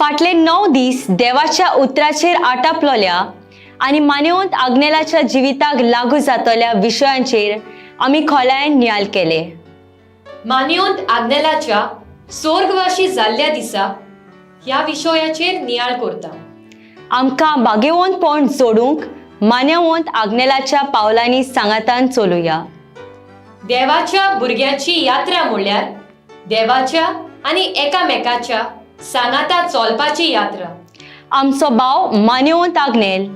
फाटले 9 दीस देवाच्या उतराचेर आटापलोल्या आनी मानेवंत आग्नेलाच्या जिविताक लागू जातल्या विशयांचेर आमी खोलायेन नियाळ केले. मानेवंत आग्नेलाच्या सोर्गवाशी जाल्ल्या दिसा ह्या विशयाचेर नियाळ करता. आमकां बागेवंतपण जोडूंक मानेवंत आग्नेलाच्या पावलांनी सांगातान चलुया. देवाच्या भुरग्याची यात्रा म्हणल्यार देवाच्या आनी एकामेकाच्या सांगाता चलपाची यात्रा. आमचो भाव मानेवंत आग्नेल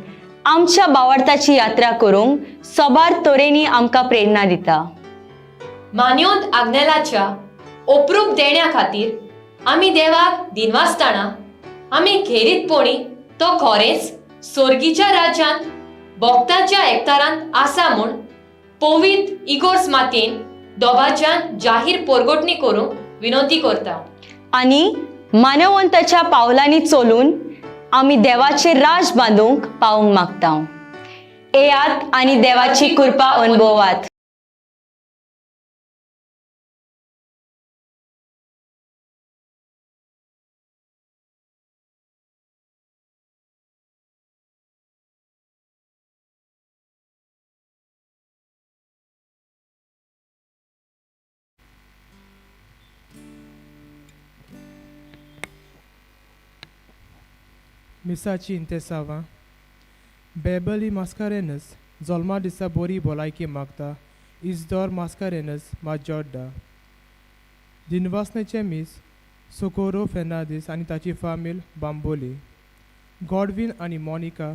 आमच्या बावडताची यात्रा करूंक सबार तरेनी आमकां प्रेरणा दिता. मानेवंत आग्नेलाच्या ओप्रूप देण्या खातीर आमी देवाक दिनवासतना आमी खेरीतपणी तो खरेंच सोर्गीच्या राज्यांत भोक्ताच्या एकतारांत आसा म्हूण पवित्र इगोर्स मातयेन दोबाच्यान जाहीर पोरगोटणी करूंक विनंती करता. आनी मानवंताच्या पावलांनी चलून आमी देवाचें राज बांदूंक पावूंक मागता. येयात आनी देवाची कृपा अनुभवात. मिसाची इंतेसावां. बेबली मास्कारेनस जोल्मा दिसा बोरी भलायकी मागता. इजदोर मास्कारेनस माजोड्डा. दिनवासनेचें मीस सोकोरो फेर्नांदीस आनी ताची फामील बांबोली. गॉडवीन आनी मोनिका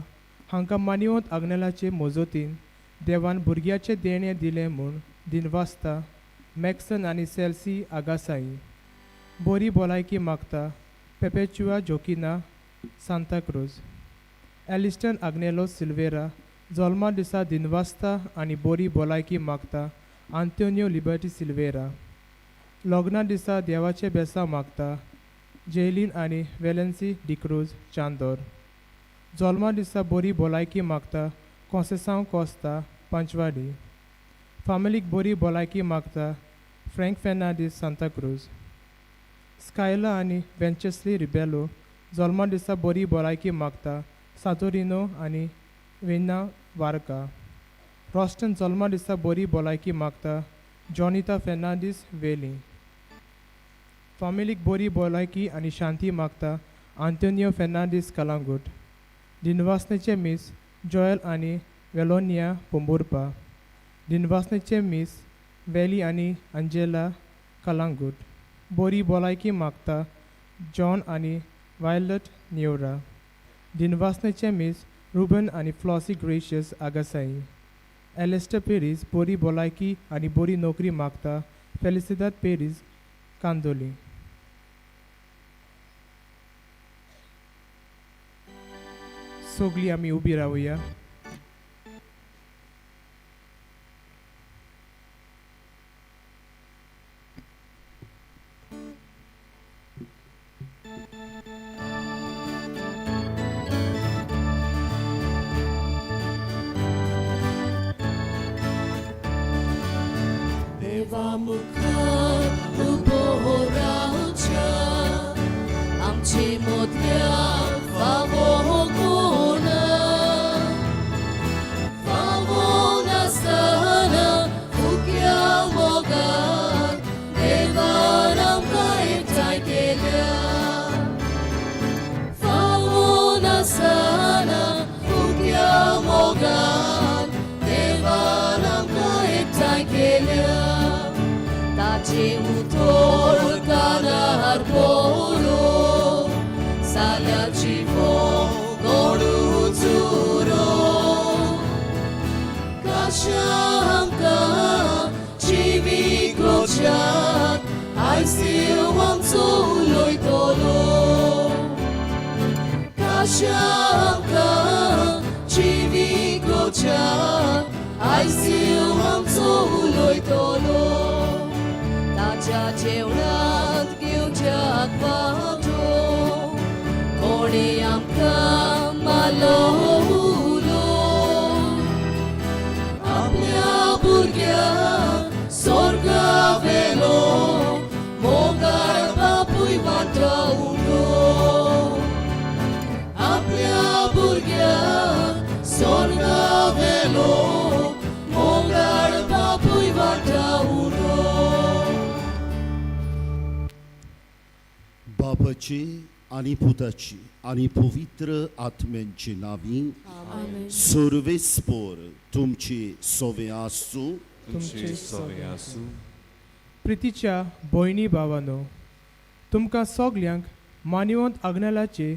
हांकां मानिवंत आग्नेलाचे मजतीन देवान भुरग्याचें देणें दिलें म्हूण दिनवासता. मॅक्सन आनी सेल्सी आगासाई. बोरी भलायकी मागता. पेपेचुआ जोकिना, सांताक्रूज. एलिस्टन आग्नेलो सिल्वेरा जोल्मा दिसा दिनवासता आनी बोरी भलायकी मागता. आंतोनियो लिबर्टी सिल्वेरा. लग्ना दिसा देवाचें बेसांव मागता. जेलीन आनी वेलन्सी डिक्रूज, चांदोर. जोल्मा दिसा बोरी भलायकी मागता. कोंसेसांव कोस्ता, पंचवाडी. फामिलीक बोरी भलायकी मागता. फ्रँक फेर्नांदीस, सांताक्रूज. स्कायला आनी वेंचेस्ली रिबेलो जोल्मा दिसा बोरी भलायकी मागता. सातोरिनो आनी वेन्ना वारका. रॉस्टन जोल्मा दिसा बोरी भलायकी मागता. जॉनिता फेर्नांदीस, वेली. फामिलीक बोरी भलायकी आनी शांती मागता. आंतोनियो फेर्नांदीस, कलांगूट. दिनवासनेचें मीस जॉयल आनी वेलोनिया, पोंबुर्पा. दिनवासनेचें मीस वेली आनी अंजेला, कलांगूट. बोरी भलायकी मागता. जॉन आनी वायलट, निवरा. दिनवासनेचें मीस रुबन आनी फ्लॉसी ग्रेशियस, आगासाई. एलेस्टर पेरीस बोरी भलायकी आनी बोरी नोकरी मागता. फेलिसिदाद पेरीस, कांदोली. सगळीं आमी उबी रावया. देवा मुखार उबो रावच्या आमचे मदल्या फावो कोणा, फावो नासतना फुक्या मोगान देवान आमकां एकठांय केल्या. फावो नासतना फुक्या मोगान देवान आमकां एकठांय केल्या. ताचे उतर कानार पडो साल्याची गोडू चुरो, कशा आमकां जिविकोच्याक आयज देव आमचो उलयतलो. कशा आमकां जिविकोच्याक आयज देव आमचो उलयतलो. ताच्या जेवणांत घेवच्याक वांटो कोणी आमकां मारलो उलो. आपल्या भुरग्यांक सोर्गा वेलो मोगाळ बापूय वांटो उलो. बापाची आनी पुताची आनी पवित्र आत्म्यांची नांवी सर्वेस्पोर तुमची सोवे आसूं. तुमचे सवे आसूं. प्रितीच्या भयणी भावानो, तुमकां सगल्यांक मानिवंत आग्नेलाचे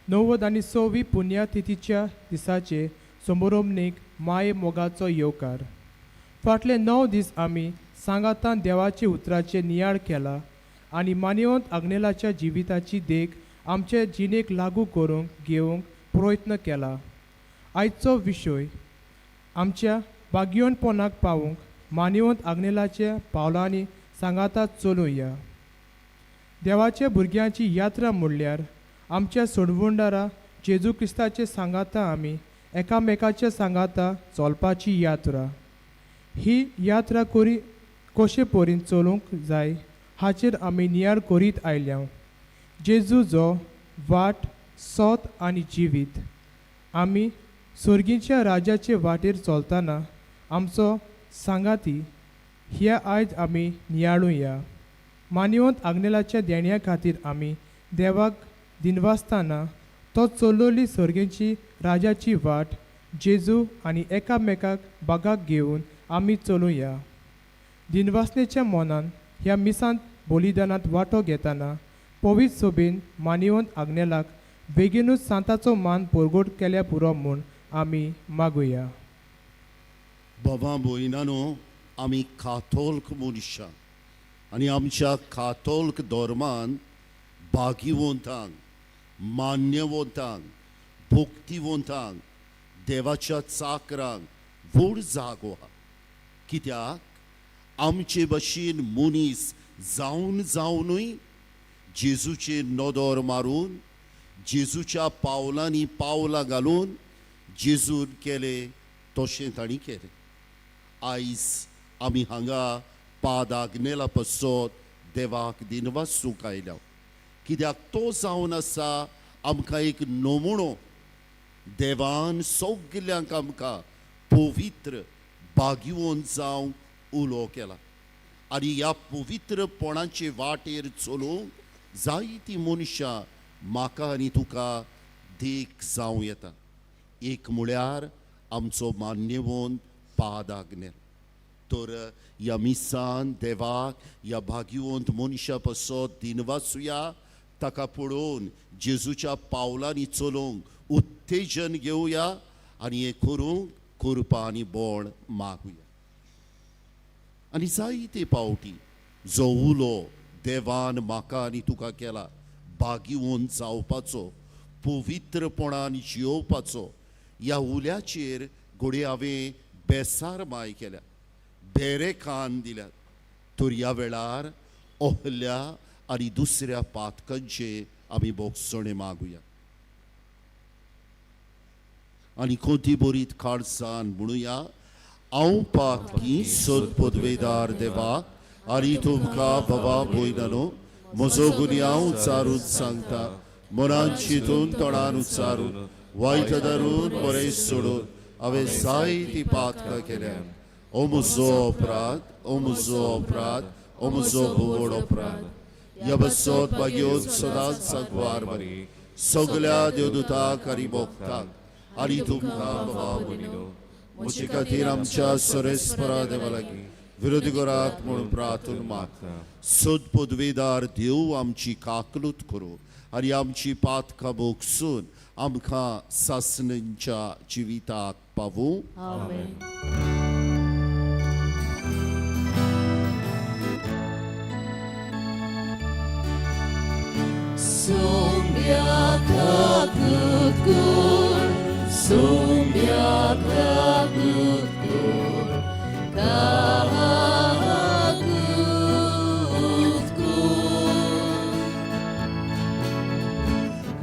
96वी पुण्यतिथीच्या दिसाचे समारोपणेक माये मोगाचो येवकार. फाटले 9 दीस आमी सांगातान देवाचे उतराचे नियाळ केला आनी मानिवंत आग्नेलाच्या जिविताची देख आमचे जिणेक लागू करूंक घेवंक प्रयत्न केला. आयचो विशय आमच्या भाग्यवंतपणाक पावूंक मानिवंत आग्नेलाच्या पावलांनी सांगाता चलुया. देवाच्या भुरग्यांची यात्रा म्हणल्यार आमच्या सोडवणदारा जेजू क्रिस्ताचे सांगाता आमी एकामेकाच्या सांगाता चलपाची यात्रा. ही यात्रा कोरी कशे परीन चलूंक जाय हाचेर आमी नियाळ करीत आयल्या. जेजू जो वाट, सोत आनी जिवीत, आमी सर्गीच्या राजाचे वाटेर चलतना आमचो सांगाती ह्या आयज आमी नियाळुया. मानिवंत आग्नेलाच्या देण्या खातीर आमी देवाक दिनवासतना तो चलवली सर्गेची राजाची वाट जेजू आनी एकामेकाक बागाक घेवन आमी चलुया. दिनवासनेच्या मनान ह्या मिसांत बलिदानांत वांटो घेतना पवित्र सोबेन मानिवंत आग्नेलाक बेगीनूच सांताचो मान परगट केल्या पुरो म्हूण आमी मागुया. बाबा भयणानो, आमी कातोल्क मनशां आनी आमच्या कातोल्क धर्मान भागिवंतांक, मान्यवंतांक, भक्तिवंतांक, देवाच्या चाकरांक व्हड जागो आहा. कित्याक आमचे भशेन मनीस जावन जावनूय जेजूचेर नदर मारून, जेजूच्या पावलांनी पावलां घालून जेजून केलें तशें तांणी केलें. आयज आमी हांगा पाद आग्नेला पासत देवाक दिनवासूंक आयल्या, कित्याक तो जावन आसा आमकां एक नमुणो. देवान सगल्यांक आमकां पवित्र भाग्यवंत जावंक उलो केला आनी ह्या पवित्रपणाचे वाटेर चलूंक जायतीं मनशां म्हाका आनी तुका देख जावं येता. एक म्हळ्यार आमचो मान्यवंत पाद आग्नेल. तर ह्या मिसान देवाक ह्या भाग्यवंत मनशा पासत दिनवासुया, ताका पळोवन जेजूच्या पावलांनी चलोवंक उत्तेजन घेवया आनी हें करूंक कृपा आनी बळ मागुया. आनी जायते पावटी जो उलो देवान म्हाका आनी तुका केला भाग्यवंत जावपाचो, पवित्रपणान जियोवपाचो, ह्या उल्याचेर घडये हांवें बेसार माय केल्या, भेरे कान दिल्यात. तर ह्या वेळार ओहल्या आनी दुसऱ्या पातकांचे आमी भोगसणे मागुया आनी कोती बरीत काळसान म्हणुया, हांव पातकी सोद पदवेदार देवा आनी तुमकां बाबा भयणानो म्हजो गुन्यांव उच्चारून सांगता, मनान चिंतून तोंडान उच्चारून वायट धरून बरें सोडून हांवें जायतीं पातकां केल्या. ओ म्हजो अपराध, ओ म्हजो अपराध, ओ म्हजो भोवड अपराध. ह्या बसत भाग्योत सदांच सागवार बरी सगल्या देवदूताक आनी भोगताक आनी तुमकां बाबा भयणीनो म्हजे खातीर आमच्या सरेस्परा देवा लागीं विरोधी करात म्हणून प्रार्थना मागता. सद पदवेदार देव आमची काकलूत करूं आनी आमची पातकां भोगसून आमकां सासणेच्या जिविताक पावूं. Sumbia kakut kur, kakut kur.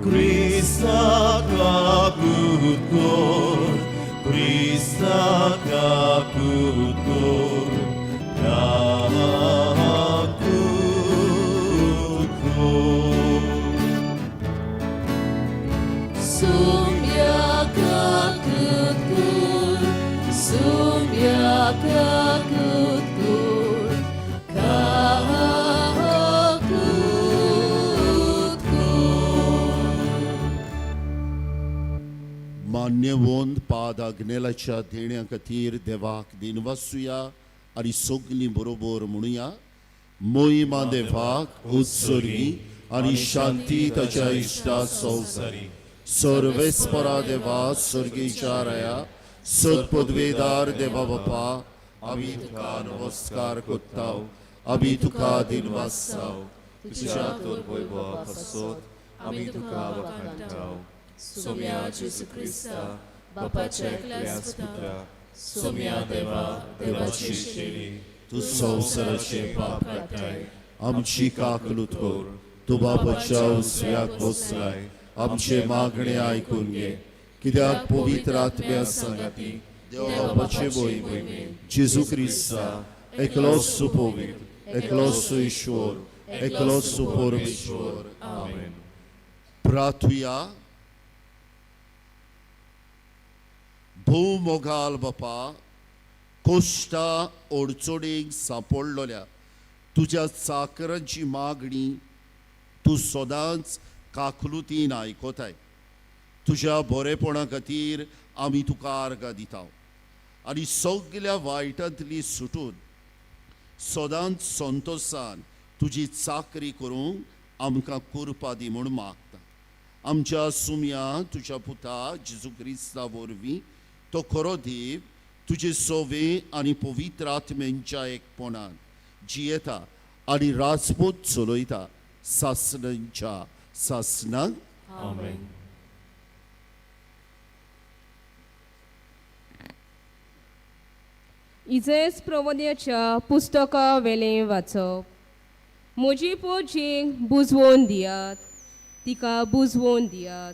Krista kakut kur, Krista kakut kur, kakut kur. Sumbia kakut kur, sumbia kakut kur, kakut kur. मान्यवंत पाद आग्नेलाच्या देण्या खातीर देवाक दिनवासुया आनी सगलीं बरोबर म्हणुया, मोहिमा देवाक उत्सर्गी आनी शांती ताच्या इश्टा संवसारी. सर्वेस्परा देवा, सर्गीच्या राया, सत्पदवेदार देवा बापा, आमी तुका नमस्कार करता, आमी तुका दिनवासाव. तुझ्या तोर वैभवा पासत आमी तुका वखाणटाव. सोम्या जेजू क्रिस्ता, बापाच्या एकल्याच पुत्रा, सोम्या देवा, देवाची शेली, तूं संवसाराचे पाप काडटाय, आमची काकलूत कर. तूं बापाच्या उजव्याक बसलाय, आमचे मागणे आयकून घे. कित्याक पवित्र आत्म्या सांगाती देवा बापाचे मोहिमे जेजू क्रिस्ता एकलोच सुपवित्र, एकलोच ईश्वर, एकलोच सुपरमेश्वर. आमेन. प्रार्थुया. भोव मोगाल बापा, कोश्टा अडचणीक सांपडलोल्या तुज्या चाकरांची मागणी तूं सदांच काकलुतीन आयकताय. तुज्या बरेपणा खातीर आमी तुका आर्गां दिता आनी सगल्या वायटांतली सुटून सदांच संतोशान तुजी चाकरी करूंक आमकां कुरपा दी म्हूण मागता. आमच्या सुमया तुज्या पुता जेजू क्रिस्ता वरवीं, तो खरो देव, तुजे सोवे आनी पवित्र आत्म्यांच्या एकपणान जियेता आनी राजपूत चलयता सासणांच्या सासणाक. आमेन. इजेस प्रवोद्याच्या पुस्तका वेलें वाचप. म्हजी पोजीक बुजवोन दियात, तिका बुजवोन दियात,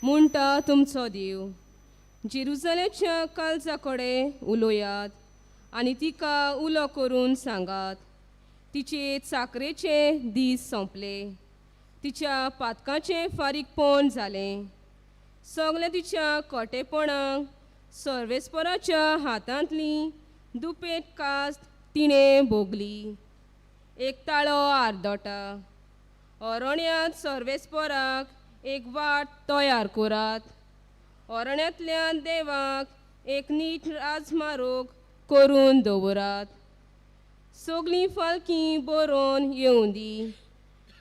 म्हणटा तुमचो देव. जेरुजलेच्या काळजा कडेन उलयात आनी तिका उलो करून सांगात, तिचे चाकरेचे दीस सोंपले, तिच्या पातकाचें फारीकपण जालें. सगळें तिच्या कोटेपणाक सर्वेस्पराच्या हातांतली दुपेट कास्त तिणें भोगली. एक ताळो आर्दोटा, अरण्यांत सर्वेस्पराक एक वाट तयार करात, अरण्यांतल्यान देवाक एक नीट राजमार्ग करून दवरात. सगळीं फालकी बरोवन येवं दी,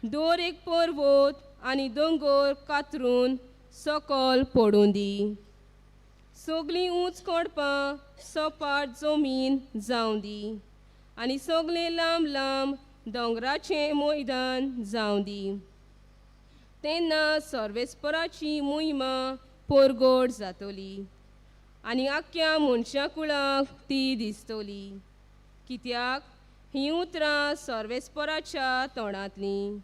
दर एक पर्वत आनी दोंगर कातरून सकल पडूं दी. सगळीं ऊंच कोडपां सपाट जमीन जावं दी आनी सगळें लांब लांब दोंगराचें मैदान जावं दी. तेन्ना सर्वेस्पराची मोहिमा परगट जातली आनी आख्ख्या मनशा कुळाक ती दिसतली. कित्याक हीं उतरां सर्वेस्पराच्या तोंडांतलीं.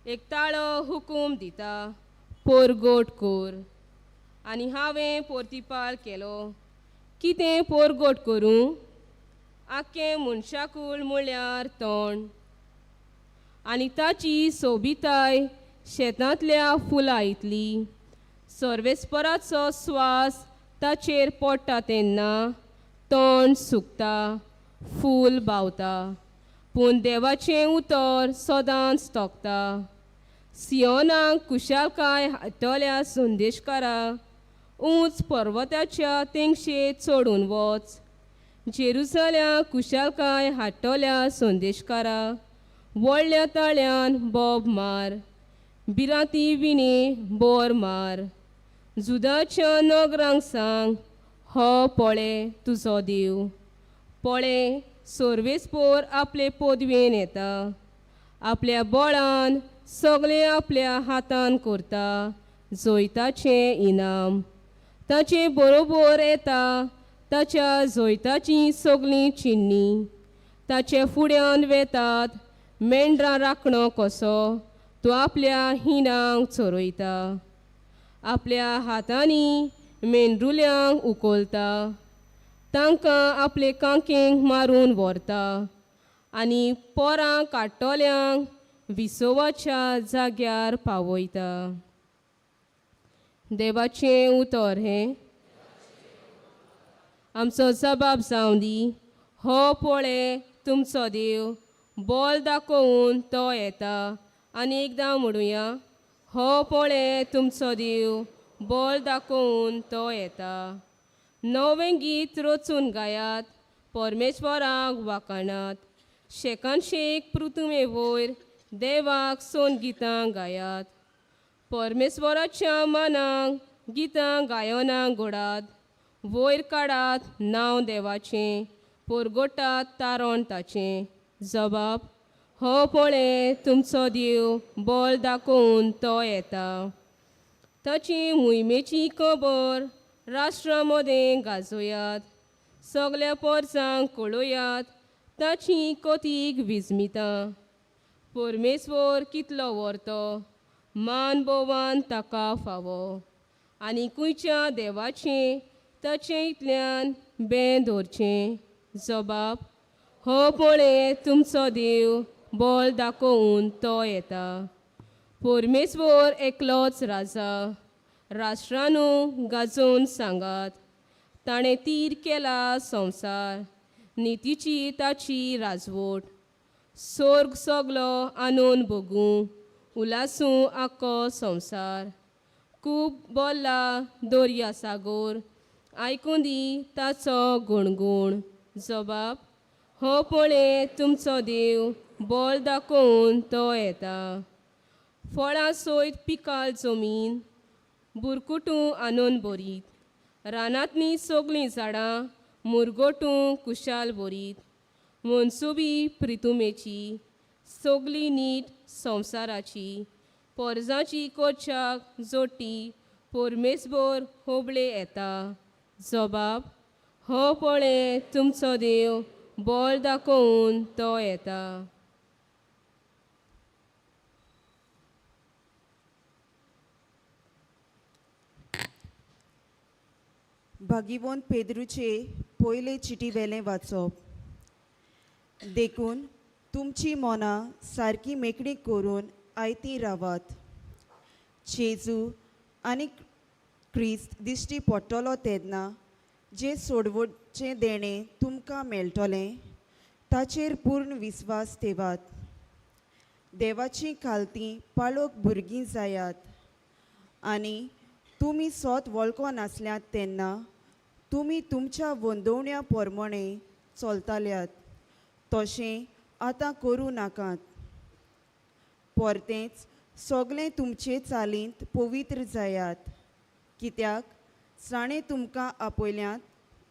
एक ताळो हुकूम दिता, परगट कर. आनी हांवें पोर्तिपाल केलो. कितें परगट करूं? आख्खें मनशाकूळ म्हळ्यार तोंड आनी ताची सोबिताय शेतांतल्या फुलां इतली. सर्वेस्पराचो स्वास ताचेर पडटा तेन्ना तोंड सुकता, फूल बावता, पूण देवाचें उतर सदांच तोखता. सियोनाक कुशालकाय हाडटल्या संदेशकारा, ऊंच पर्वताच्या तेंगशेर चडून वच. जेरुसल्याक कुशालकाय हाडटल्या संदेशकारा, व्हडल्या ताळ्यान बोब मार, बिराती विणे बोर मार. जुदाच्या नगरांक सांग, हो पळे तुजो देव, पळे सर्वेस्पोर आपले पदवेन येता, आपल्या बळान सगळें आपल्या हातान करता. जैताचें इनाम ताचे बरोबर येता, ताच्या जैताचीं सगळीं चिन्नी ताचे फुड्यान वेतात. मेंढरां राखणो कसो तो आपल्या हिणांक चरयता, आपल्या हातांनी मेंढरुल्यांक उखलता, तांकां आपले कांकेंक मारून व्हरता आनी पोरां काडटल्यांक विसवाच्या जाग्यार पावयता. देवाचें उतर हें आमचो जबाब जावं दी. हो पळे तुमचो देव, बोल दाखोवन तो येता. आनी एकदां म्हणुया, हो पळे तुमचो देव, बोल दाखोवन तो येता. नवें गीत रचून गायात, परमेश्वराक वाखाणात, शेकान शेक पृथुमे वयर देवाक सोन गितां गायात. परमेश्वराच्या मनाक गितां गायनां घोडात, वयर काडात नांव देवाचें, पोरगोटात तारण ताचें. जबाब हो पळय तुमचो देव बोल दाखोवन तो येता. ताची मोहिमेची खबर राष्ट्रा मदें गाजोयात, सगल्या पोरसांक कळोयात ताची कोतीक विजमितां. परमेश्वर कितलो व्हरतो, मान भोवान ताका फावो, आनी खंयच्या देवाचें ताचें इतल्यान बें दवरचें. जबाब हो पळय तुमचो देव बोल दाखोवन तो येता. परमेश्वर एकलोच राजा, राष्ट्रानू गाजोवन सांगात, ताणें तीर केला संवसार, नितीची ताची राजवट. सोर्ग सगलो आनंद भोगूं, उलासूं आख्खो संवसार. खूब बोल्ला दर्या सागोर, आयकूं दी ताचो गुणगुण. जबाब हो पळय तुमचो देव बोल दाखोवन तो येता. फळां सयत पिकाल जमीन, बुरकुटूं आनंद भरीत, रानांतलीं सगळीं झाडां मुरगोटूं कुशाल भरीत. मनसुबी प्रितुमेची सगळी नीट संवसाराची, पोरजाची कोच्याक जोटी परमेश्वर होबळे येता. जबाब हो पळय तुमचो देव बोल दाखोवन तो येता. भागीवंत पेद्रूचे पयले चिटी वेलें वाचप. देखून तुमची मनां सारकी मेकळी करून आयती रावात. जेजू आनी क्रिस्त दिश्टी पडटलो तेन्ना जें सोडवचें देणें तुमकां मेळटलें ताचेर पूर्ण विस्वास ठेवात. देवाची खालती पाळोक भुरगीं जायात आनी तुमी सोत वळखो नासल्यात तेन्ना तुमी तुमच्या वंदोवण्या प्रमाणे चलताल्यात तशें आतां करूं नाकात. परतेंच सगळें तुमचे चालींत पवित्र जायात, कित्याक जाणें तुमकां आपयल्यात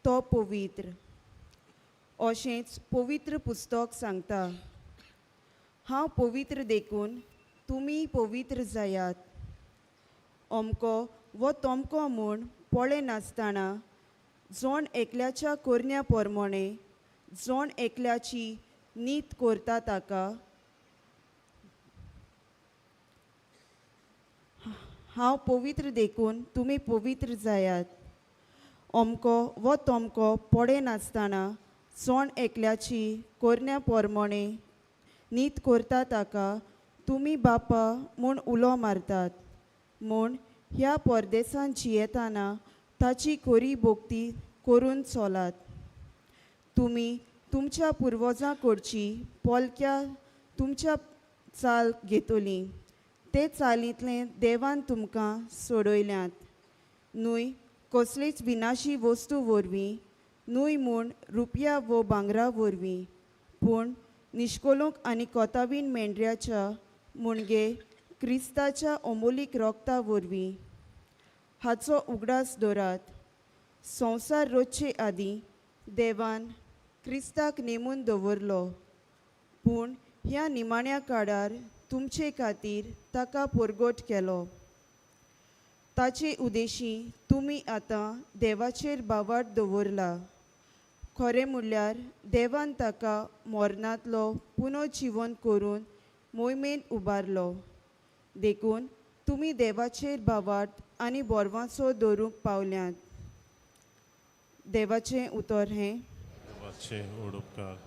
तो पवित्र. अशेंच पवित्र पुस्तक सांगता, हांव पवित्र देखून तुमी पवित्र जायात. अमको वो तमको म्हूण पळय नासतना जोण एकल्याच्या करण्या प्रमाणे जोण एकल्याची नीत करता ताका हांव पवित्र देखून तुमी पवित्र जायात. अमको वो तमको पळय नासतना जोण एकल्याची करण्या प्रमाणे नीत करता ताका तुमी बापा म्हूण उलो मारतात. म्हूण ह्या परदेसान जियेतना ताची खरी भोक्ती करून चलात. तुमी तुमच्या पुर्वजां कडची पोलक्या तुमच्या चाल घेतली ते चालींतलें देवान तुमकां सोडयल्यात न्हय कसलीच विनाशी वस्तू वरवीं न्हय म्हूण रुपया वो भांगरा वरवीं, पूण निश्कोलूंक आनी कोतावीन मेंढऱ्याच्या मुणगे क्रिस्ताच्या अमोलीक रोगता वरवीं. हाचो उगडास दवरात. संवसार रोजचे आदीं देवान क्रिस्ताक नेमून दवरलो, पूण ह्या निमाण्या काळार तुमचे खातीर ताका परगट केलो. ताचे उदेशी तुमी आतां देवाचेर बावाट दवरला. खरें म्हणल्यार देवान ताका मरणांतलो पुनर्जिवन करून मोहिमेंत उबारलो. देखून तुमी देवाचेर भावार्थ आनी बोरवांचो दवरूंक पावल्यात. देवाचें उतर हें.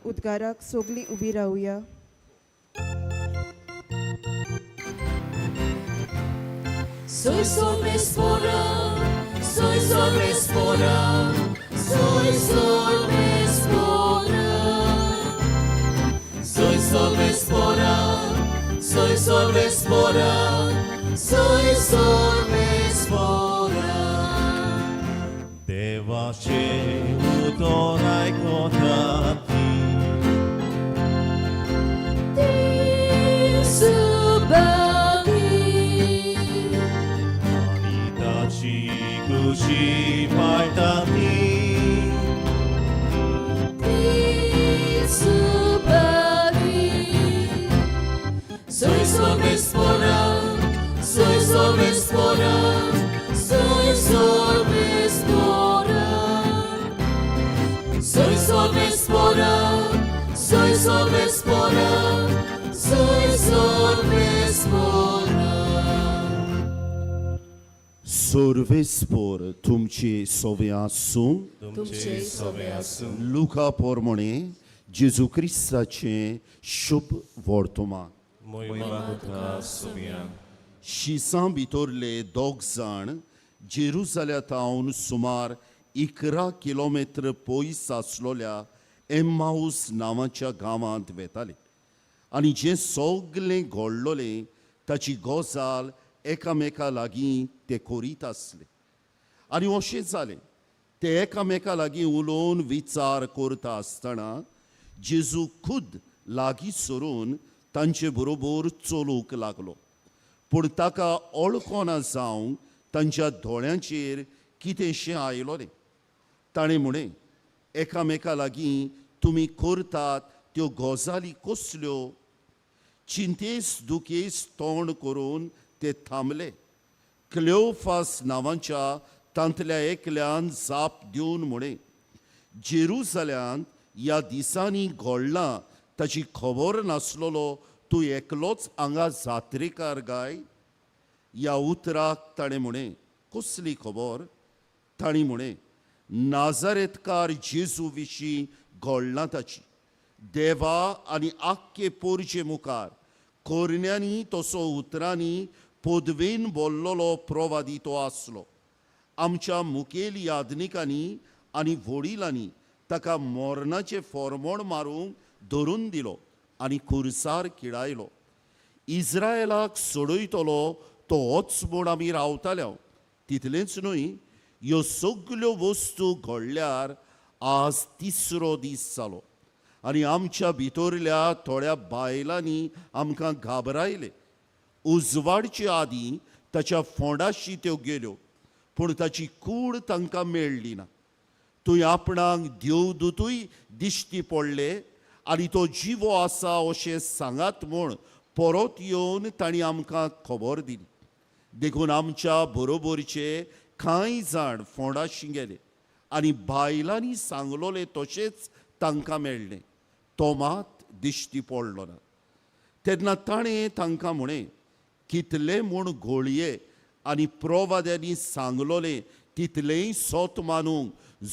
उद्गाराक सगळीं उबी रावया. Soy sobre spora, soy sobre spora, soy sobre spora. Soy sobre spora, soy sobre spora, soy sobre spora. देवाचें उतर आयकता ती. आनी ताची खुशी पाळटा ती. Soy sorvespora, soy sorvespora, soy sorvespora. Soy sorvespora, soy sorvespora, soy sorvespora. सर्वेस्पोर तुमचे सोवे आसूं. तुमचे सवे आसूं. लुका पोरमोणे जेजू क्रिस्ताचें शुभ वर्तमान. मोहिमा तुका सोबया. शिसां भितरले दोग जाण जेरुजाल्या तावन सुमार 11 किलोमिटर पयस आसलोल्या एम्माऊस नांवाच्या गांवांत वेताले आनी जें सगलें घडलोलें ताची गजाल एकामेका लागीं ते करीत आसले. आनी अशें जालें, ते एकामेका लागीं उलोवन विचार करता आसतना जेजू खुद लागीं सरून तांचे बरोबर चलूंक लागलो, पूण ताका ओळखना जावंक तांच्या दोळ्यांचेर कितेंशें आयलोलें. ताणें म्हणें, एकामेका लागीं तुमी करतात त्यो गजाली कसल्यो? चिंतेस दुखेस तोंड करून ते थांबले. क्लेओफास नांवाच्या तांतल्या एकल्यान जाप दिवन म्हणें, जेरुजाल्यांत ह्या दिसांनी घडलां ताची खबर नासलेलो तूं एकलोच हांगा जात्रेकार गाय? ह्या उतराक ताणें म्हणें, कसली खबर? तांणी म्हणें, नाजारेतकार जेजू विशीं घडलां ताची. देवा आनी आख्खे पोरचे मुखार कोरण्यांनी तसो उतरांनी पदवेन बोल्लोलो प्रवादी तो आसलो. आमच्या मुखेल यादनिकांनी आनी वडिलांनी ताका मरणाचें फॉर्मोण मारूंक धरून दिलो आनी खुर्सार किडायलो. इस्रायलाक सोडयतलो तो होच म्हूण आमी रावताले. तितलेंच न्हय, ह्यो सगल्यो वस्तू घडल्यार आज तिसरो दीस जालो आनी आमच्या भितरल्या थोड्या बायलांनी आमकां घाबरायले. उजवाडचे आदीं ताच्या फोंडाशी त्यो गेल्यो, पूण ताची कूड तांकां मेळ्ळी ना. थंय आपणाक देवदूतूय दिश्टी पडले आनी तो जिवो आसा अशें सांगात म्हूण परत येवन तांणी आमकां खबर दिली. देखून आमच्या बरोबरचे कांय जाण फोंडाशी गेले आनी बायलांनी सांगलोले तशेंच तांकां मेळ्ळें. तो मात दिश्टी पडलो ना. तेन्ना ताणें तांकां म्हणें, कितले म्हूण घोळये आनी प्रोवाद्यांनी सांगलोलें तितलेंय सोत मानूंक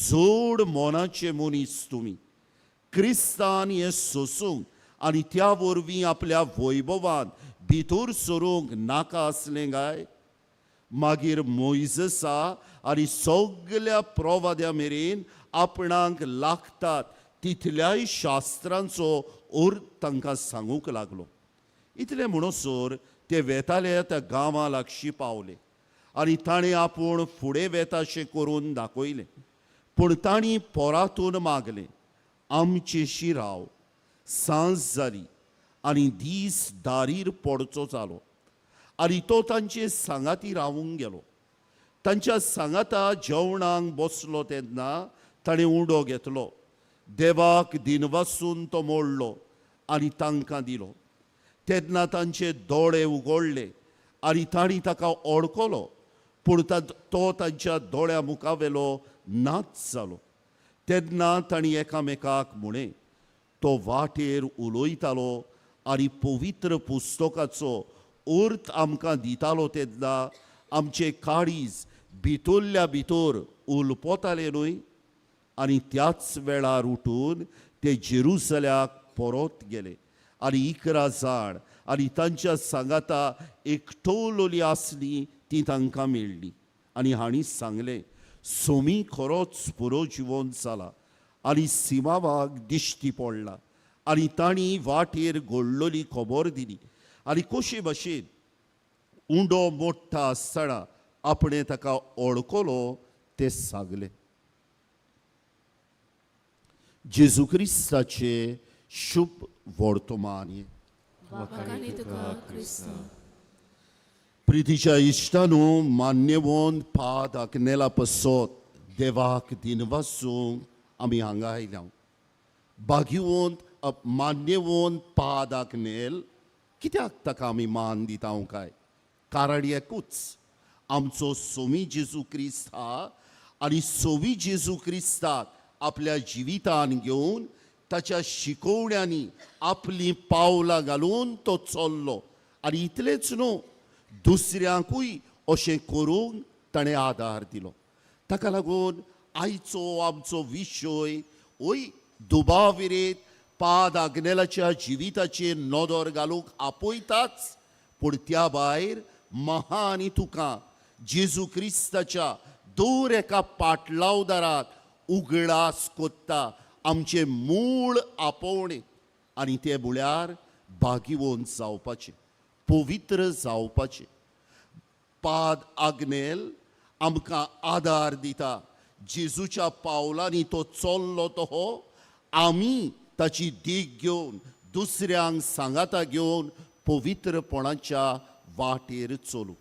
जोड मोनाचे मनीस तुमी. क्रिस्तान हें सोसूंक आनी त्या वरवीं आपल्या वैभवान भितर सरूंक नाका आसलें काय? मागीर मोयजसा आनी सगल्या प्रोवाद्या मेरेन आपणाक लागतात तितल्याय शास्त्रांचो अर्थ तांकां सांगूंक लागलो. इतलें म्हणसर ते वेताले त्या गांवा लागशी पावले आनी ताणें आपूण फुडें वेताशें करून दाखयलें. पूण तांणी पोरातून मागलें, आमचेशी राव, सांज जाली आनी दीस दारीर पडचो जालो. आनी तो तांचे सांगाती रावूंक गेलो. तांच्या सांगाता जेवणाक बसलो तेन्ना ताणें उंडो घेतलो, देवाक दिनवासून तो मोडलो आनी तांकां दिलो. तेन्ना तांचे दोळे उगडले आनी तांणी ताका ओळखलो, पूण तो तांच्या दोळ्या मुखावेलो नाच जालो. तेन्ना तांणी एकामेकाक म्हणें, तो वाटेर उलयतालो आनी पवित्र पुस्तकाचो अर्थ आमकां दितालो तेन्ना आमचे काळीज भितरल्या भितर उलपताले न्हय? आनी त्याच वेळार उठून ते जेरुसल्याक परत गेले आनी 11 जाण आनी तांच्या सांगाता एकटोलोली आसली ती तांकां मेळ्ळी. आनी हांणी सांगलें, सोमी खरोच पुरो जिवन जाला आनी सिमावाक दिश्टी पडला. आनी तांणी वाटेर घडलोली खबर दिली आनी कशे भशेन उंडो मोडटा आसतना आपणें ताका ओळखलो तें सांगलें. जेजू क्रिस्ताचे शुभ वर्तमान. वाखाणी तुका क्रिस्ता. प्रितीच्या इश्टानू, मान्यवंत पाद आग्नेला पसत देवाक दिनवासूंक आमी हांगा आयल्या. भाग्यवंत मान्यवंत पाद आग्नेल कित्याक ताका आमी मान दिता काय? कारण एकूच, आमचो सोमी जेजू क्रिस्त हा आनी सोवी जेजू क्रिस्ताक आपल्या जिवितान घेवन ताच्या शिकोवण्यांनी आपलीं पावलां घालून तो चल्लो आनी इतलेंच न्हू, दुसऱ्यांकूय अशें करूंक ताणें आदार दिलो. ताका लागून आयचो आमचो विशय ओय दुबाविरेत पाद आग्नेलाच्या जिविताचेर नदर घालूंक आपयताच, पूण त्या भायर महा आनी तुका जेजू क्रिस्ताच्या दर एका पाटलावदाराक उगडास कोत्ता आमचें मूळ आपोवणें, आनी तें म्हळ्यार भागिवंत जावपाचें, पवित्र जावपाचें. पाद आग्नेल आमकां आदार दिता. जेजूच्या पावलांनी तो चल्लो तो हो आमी ताची देख घेवन दुसऱ्यांक सांगाता घेवन पवित्रपणाच्या वाटेर चलूं.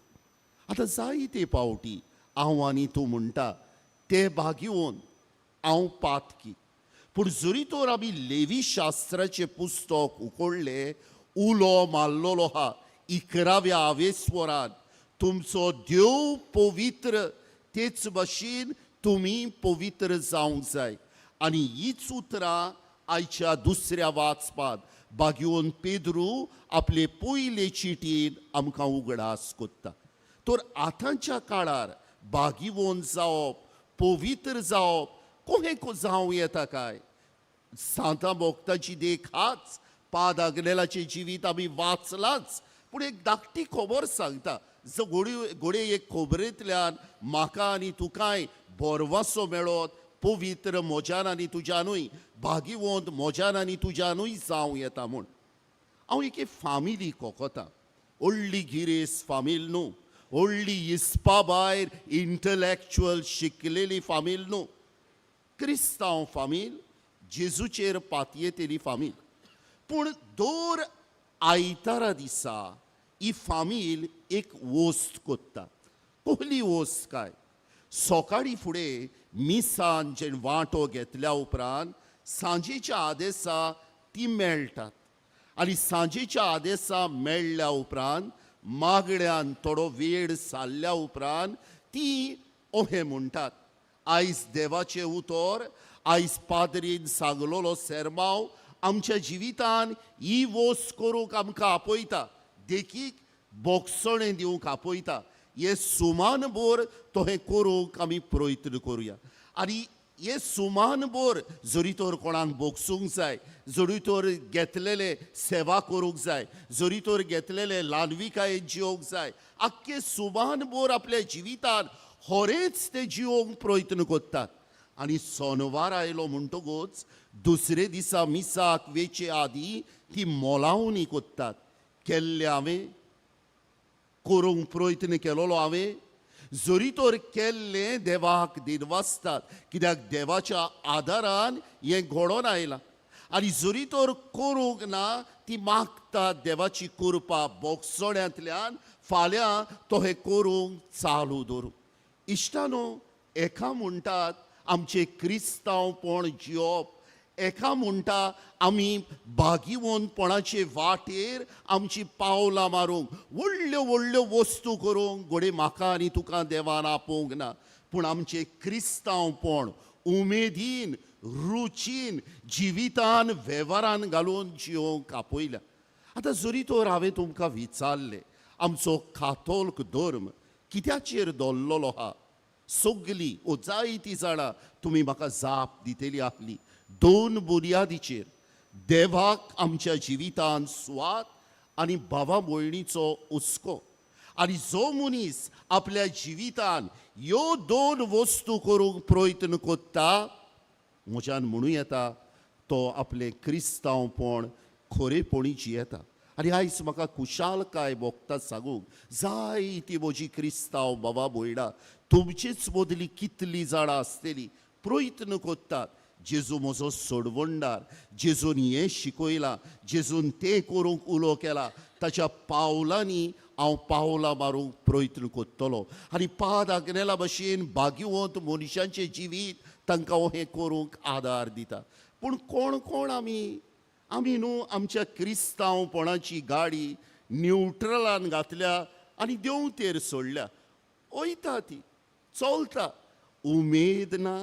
आतां जायते पावटी हांव आनी तूं म्हणटा ते भागिवंत, हांव पातकी. पूण जरी तर आमी लेवी शास्त्राचें पुस्तक उकडलें, उलो मारलेलो आहा 11व्या आवेस्वरान, तुमचो देव पवित्र तेच भशेन तुमी पवित्र जावंक जाय. आनी हीच उतरां आयच्या दुसऱ्या वाचपांत भाग्योन पेद्रू आपले पयले चिटीन आमकां उगडास कोत्ता. तर आतांच्या काळार भागिवंत जावप, पवित्र जावप कोहें जावं येता काय? सांता भोक्ताची देख हाच, पाद आग्नेलाचें जिवीत आमी वाचलाच. पूण एक धाकटी खबर सांगता, जो घोडये एक खबरेंतल्यान म्हाका आनी तुकाय भरवासो मेळत, पवित्र म्हज्यान आनी तुज्यानूय, भागिवंत म्हज्यान आनी तुज्यानूय जावं येता म्हूण. हांव एके फामिली कोकोता, व्हडली गिरेस्त फामील न्हू, व्हडली इस्पा भायर इंटलॅक्च्युअल शिकलेली फामील न्हू, क्रिस्तांव फामील, जेजूचेर पातयेतेली फामील. पूण दर आयतारा दिसा ही फामील एक वस्त कोत्ता. कसली वस्त काय? सकाळी फुडें मिसान जे वांटो घेतल्या उपरांत सांजेच्या आदेसा ती मेळटात आनी सांजेच्या आदेसा मेळ्ळ्या उपरांत मागण्यान थोडो वेळ सारल्या उपरांत ती अहें म्हणटात, आयज देवाचें उतर, आयज पाद्रीन सांगलोलो सेरमांव आमच्या जिवितान ही वस्त करूंक आमकां आपयता, देखीक बोगसणें दिवंक आपयता. हे सुमान भर तो हें करूंक आमी प्रयत्न करुया. आनी हे सुमान भर जरी तर कोणाक बोगसूंक जाय, जरी तर घेतलेले सेवा करूंक जाय, जरी तर घेतलेले ल्हानविकायेन जिवंक जाय, आख्खे सुमान भर आपल्या जिवितान होरेच ते जिवंक प्रयत्न करतात. आनी सोनवार आयलो म्हणटकूच दुसरे दिसा मिसाक वेचे आदी ती मोलावणी कोत्तात, केल्लें हांवें, करूंक प्रयत्न केलोलो हांवें, जरी तर केल्लें देवाक दिनवासतात कित्याक देवाच्या आदारान हें घडोवन आयलां. आनी जरी तर करूंक ना ती मागतात देवाची कृपा बोगसण्यांतल्यान फाल्यां तो हें करूंक चालू दवरूं. इश्टानो, एका म्हणटात आमचें क्रिस्तांवपण जियोप, एका म्हणटा आमी भागिवंतपणाचे वाटेर आमची पावलां मारूंक, व्हडल्यो व्हडल्यो वस्तू करूंक घडये म्हाका आनी तुका देवान आपोवंक ना, पूण आमचें क्रिस्तांवपण उमेदीन रुचीन जिवितान वेव्हारान घालून जियोंक आपयल्या. आतां जरी तर हांवें तुमकां विचारलें आमचो कातोल्क धर्म कित्याचेर दवरलेलो आहा, सगलीं ओ जायतीं जाणां तुमी म्हाका जाप दितली आहली, दोन बुन्यादीचेर, देवाक आमच्या जिवितान सुवात आनी भावा भयणीचो हुस्को. आनी जो मनीस आपल्या जिवितान ह्यो दोन वस्तू करूंक प्रयत्न कोत्ता, म्हज्यान म्हणूं येता तो आपलें क्रिस्तांवपण खरेपणी जियेता. आनी आयज म्हाका खुशालकाय भोगता सांगूंक, जायती म्हजी क्रिस्तांव बाबा भयणां तुमचेच मदली कितलीं जाणां आसतलीं प्रयत्न कोत्तात जेजू म्हजो सोडवणदार, जेजून हें शिकयलां, जेजून तें करूंक उलो केला, ताच्या पावलांनी हांव पावलां मारूंक प्रयत्न करतलो. आनी पाद आग्नेला भशेन भाग्यवंत मनशांचें जिवीत तांकां हें करूंक आदार दिता. पूण कोण कोण आमी आमी न्हू आमच्या क्रिस्तांवपणाची गाडी न्युट्रलान घातल्या आनी देंवतेर सोडल्या. वयता ती चलता, उमेद ना,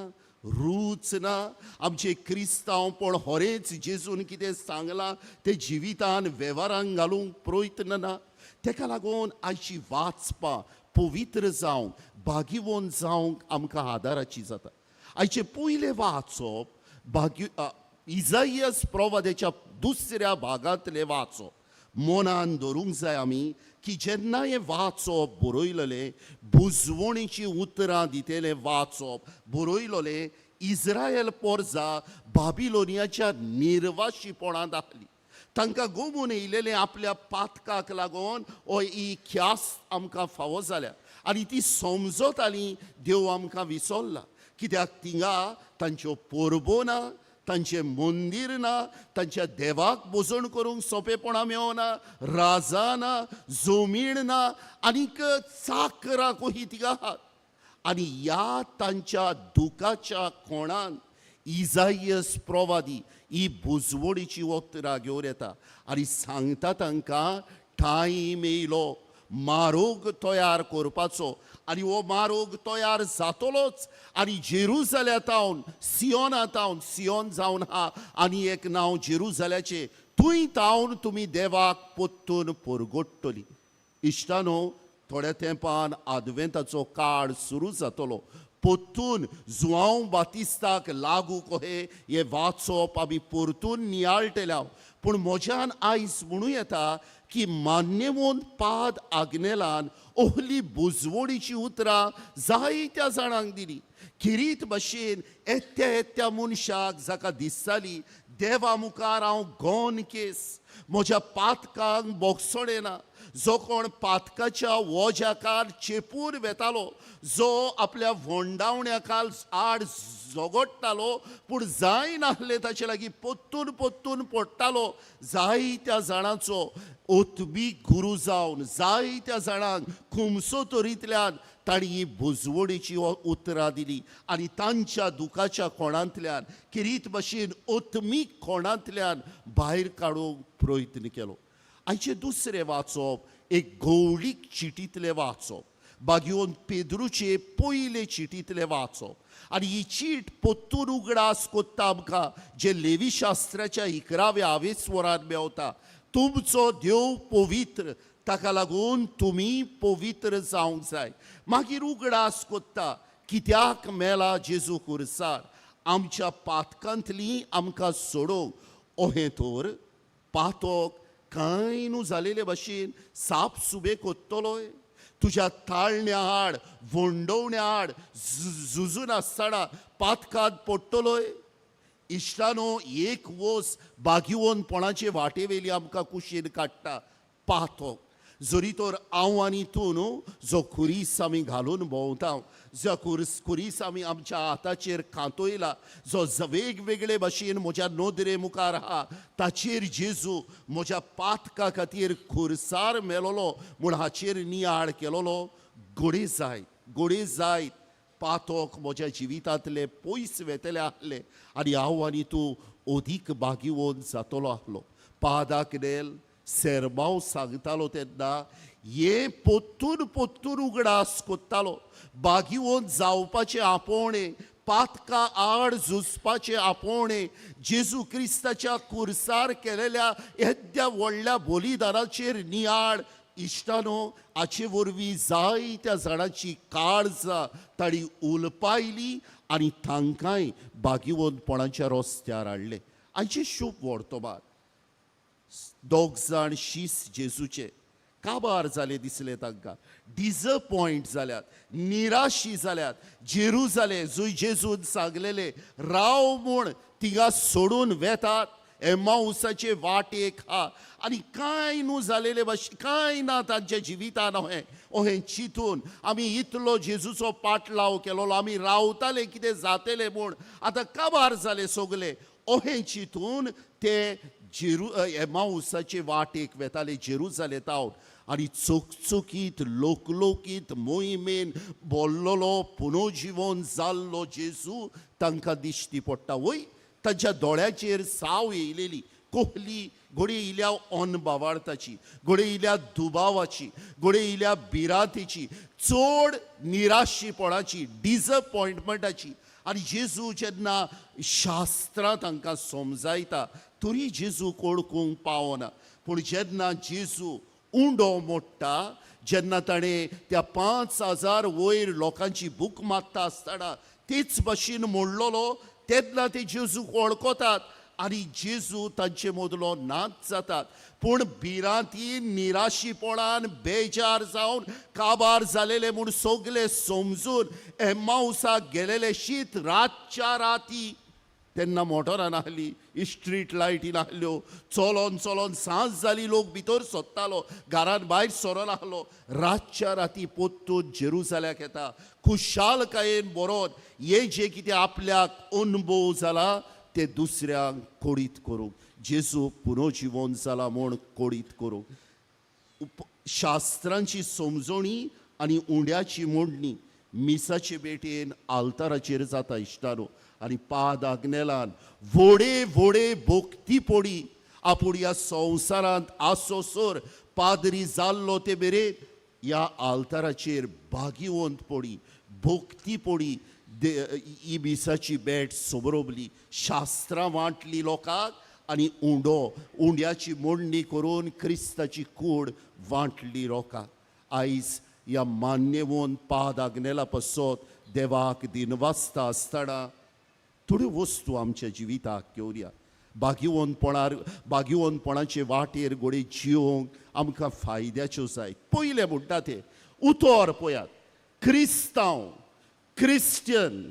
रूच ना. आमचें क्रिस्तांवपण होरेंच जेजून कितें सांगलां तें जिवितान वेव्हारान घालूंक प्रयत्न ना. तेका लागून आयची वाचपां पवित्र जावंक, भागिवंत जावंक आमकां आदाराची जाता. आयचें पयलें वाचप भाग्य इजाइयस प्रवादाच्या दुसऱ्या भागांतलें वाचप. मनान धरूंक जाय आमी की जेन्ना हें वाचप बरयलेलें, बुजवणेचीं उतरां दितलें वाचप बरयलेलें, इस्रायल पोरजा बाबिलोनियाच्या निर्वाशीपणांत आहली. तांकां गोमून येयलेलें आपल्या पातकाक लागून हो ही ख्यास्त आमकां फावो जाल्या. आनी ती समजताली देव आमकां विसरला, कित्याक थिंगा तांच्यो परबो ना, तांचें मंदीर ना, तांच्या देवाक भोजन करूंक सोंपेपणां मेवना, राजा ना, जमीण ना, आनीक चाकरां कहीं थिंगा आहात. आनी ह्या तांच्या दुखाच्या कोणान इजाइयस प्रवादी ही बुजवणीची उतरां घेवन येता आनी सांगता तांकां टायम येयलो मारोग तयार करपाचो, आनी हो मारोग तयार जातलोच. आनी जेरुजाल्या तावन, सियोना तावन, सियोन जावन आहा आनी एक नांव जेरुजाल्याचें, थंय तावन तुमी देवाक पोत्तून परगोडटली. इश्टानो, थोड्या तेंपान आदवेंताचो काळ सुरू जातलो. पोत्तून जुआंव बातिस्ताक लागू कोहे हें वाचप आमी परतून नियाळटले. पूण म्हज्यान आयज म्हणूं येता की मान्यवंत पाद आग्नेलान ओहली बुजवणीची उतरां जायत्या जाणांक दिली. किरीत भशेन येत्या येत्या मनशाक जाका दिसताली देवा मुखार हांव गोन केस, म्हज्या पातकांक बोगसणें ना, जो कोण पातकाच्या वोज्याकार चेपून वेतालो, जो आपल्या व्होंडावण्याकाल आड झगडटालो पूण जायनासलें ताचे लागीं पोत्तून पोत्तून पडटालो, जायत्या जाणांचो ओतबीक गुरू जावन जायत्या जाणांक खुमसो तरींतल्यान तांणी ही बुजवणेची उतरां दिली. आनी तांच्या दुखाच्या कोणांतल्यान किरीत भशेन ओतमीक कोणांतल्यान भायर काडूंक प्रयत्न केलो. आयचें दुसरें वाचप एक गौडीक चिटींतलें वाचप, बागयोन पेद्रूचे पयले चिटींतलें वाचप. आनी ही चीट पोत्तून उगडास कोत्ता आमकां जे लेवीशास्त्राच्या 11व्या आवेस्वरान मेवता, तुमचो देव पवित्र, ताका लागून तुमी पवित्र जावंक जाय. मागीर उगडास कोत्ता कित्याक मेला जेजू खुरसार, आमच्या पातकांतली आमकां सोडोवंक. ओहें तर पातक कांय न्हू जालेले भशेन साप सुबे कोत्तलोय, तुज्या ताळण्या आड वंडोवण्या आड झुजून आसतना पातकांत पडटलोय. इश्टानो, एक वोस बागिवनपणाचे वाटेवेली आमकां कुशीन काडटा पातक. जरी तर हांव आनी तूं न्हू जो खुरीस आमी घालून भोंवता, जो खुरीस आमी आमच्या हाताचेर कांतोयला, जो वेगवेगळे भशेन म्हज्या नदरे मुखार आहा, ताचेर जेजू म्हज्या पातका खातीर खुरसार मेलोलो म्हूण हाचेर नियाळ केलोलो. गोडे जायत, गोडे जायत पातक म्हज्या जिवितांतले पयस वेतले आहले आनी हांव आनी तूं अदीक भागिवंत जातलो आहलो. पादाक नेल सेरमांव सांगतालो तेन्ना हें पोत्तून पोत्तून उगडास कोत्तालो. बागिवंत जावपाचें आपोवणें, पातका आड झुजपाचें आपोवणें, जेजू क्रिस्ताच्या कुर्सार केलेल्या येद्या व्हडल्या बलिदानाचेर नियाळ. इश्टानो, हाचे वरवीं जायत्या जाणांची काळजां तांणी उलपायली आनी तांकांय बागिवंतपणाच्या रस्त्यार हाडलें. आयचें शूभ वर्तमान, दोग जाण शीस जेजूचे काबार जाले दिसले तांकां, डिजपॉयंट जाल्यात, निराशी जाल्यात. जेरुजाले जंय जेजून सांगलेले राव म्हूण थिंगा सोडून वेतात, एमावसाचे वाटेक हा आनी कांय न्हू जालेले भाशेन, कांय ना तांच्या जिवितान. अहें अहें चिंतून आमी इतलो जेजूचो पाटलाव केलोलो, आमी रावताले कितें जातलें म्हूण, आतां काबार जाले सगले, अहें चिंतून ते एमावसाचे वाटेक वेताले जेरुजाले तावन. आनी चकचकीत लोकलोकीत मोहिमेन बोल्लोलो पुनोजिवन जाल्लो जेजू तांकां दिश्टी पडटा. वय तांच्या दोळ्याचेर साव येयलेली, कोहली घोडये इल्या अनबावार्थाची, घोडये इल्या दुबावाची, घोडये इल्या भिरांतेची, चड निराशीपणाची, डिसअपॉयंटमेंटाची. आनी जेजू जेन्ना शास्त्रां तांकां समजायता तरी जेजू वळखूंक पावना. पूण जेन्ना जेजू उंडो मोडटा, जेन्ना ताणें त्या 5000 वयर लोकांची भूक मागता आसतना तेच भाशेन मोडलोलो, तेन्ना ते जेजूक वळखतात आनी जेजू तांचे मदलो नाच जातात. पूण भिरांतीन, निराशीपणान बेजार जावन काबार जालेले म्हूण सगले समजून एमावसाक गेलेले शीत रातच्या राती. तेन्ना मोटरां नासली, स्ट्रीट लायटी नासल्यो, चलोन चलोन सांज जाली, लोक भितर सोदतालो, घरान भायर सरो नासलो. रातच्या राती पोत्तून जेरुजाल्याक येता खुशालकायेन बरोवन हे जे कितें आपल्याक अनुभव जाला ते दुसऱ्यांक कोडीत करूंक, जेजू पुनोजिवन जाला म्हूण कोडीत करूंक. शास्त्रांची समजणी आनी उंड्याची मोडणी मिसाचे भेटेन आल्ताराचेर जाता इश्टानो. आनी पाद आग्नेलान व्होडे व्होडे भोक्ती पोडी आपूण ह्या संवसारांत आसोसर पाद्री जाल्लो ते मेरेन ह्या आल्ताराचेर भागिवंत पोडी भोक्ती पोडी ही मिसाची भेट समरोबली, शास्त्रां वांटली लोकांक आनी उंडो उंड्याची मोडणी करून क्रिस्ताची कूड वांटली लोकांक. आयज ह्या मान्यवंत पाद आग्नेला पासत देवाक दिनवासता आसतना थोड्यो वस्तू आमच्या जिविताक घेवया. भाग्यवंतपणार भाग्यवंतपणाचे वाटेर घोडे जियोंक आमकां फायद्याच्यो जाय. पयलें म्हणटा तें उतर पळयात, क्रिस्तांव, क्रिस्टियन.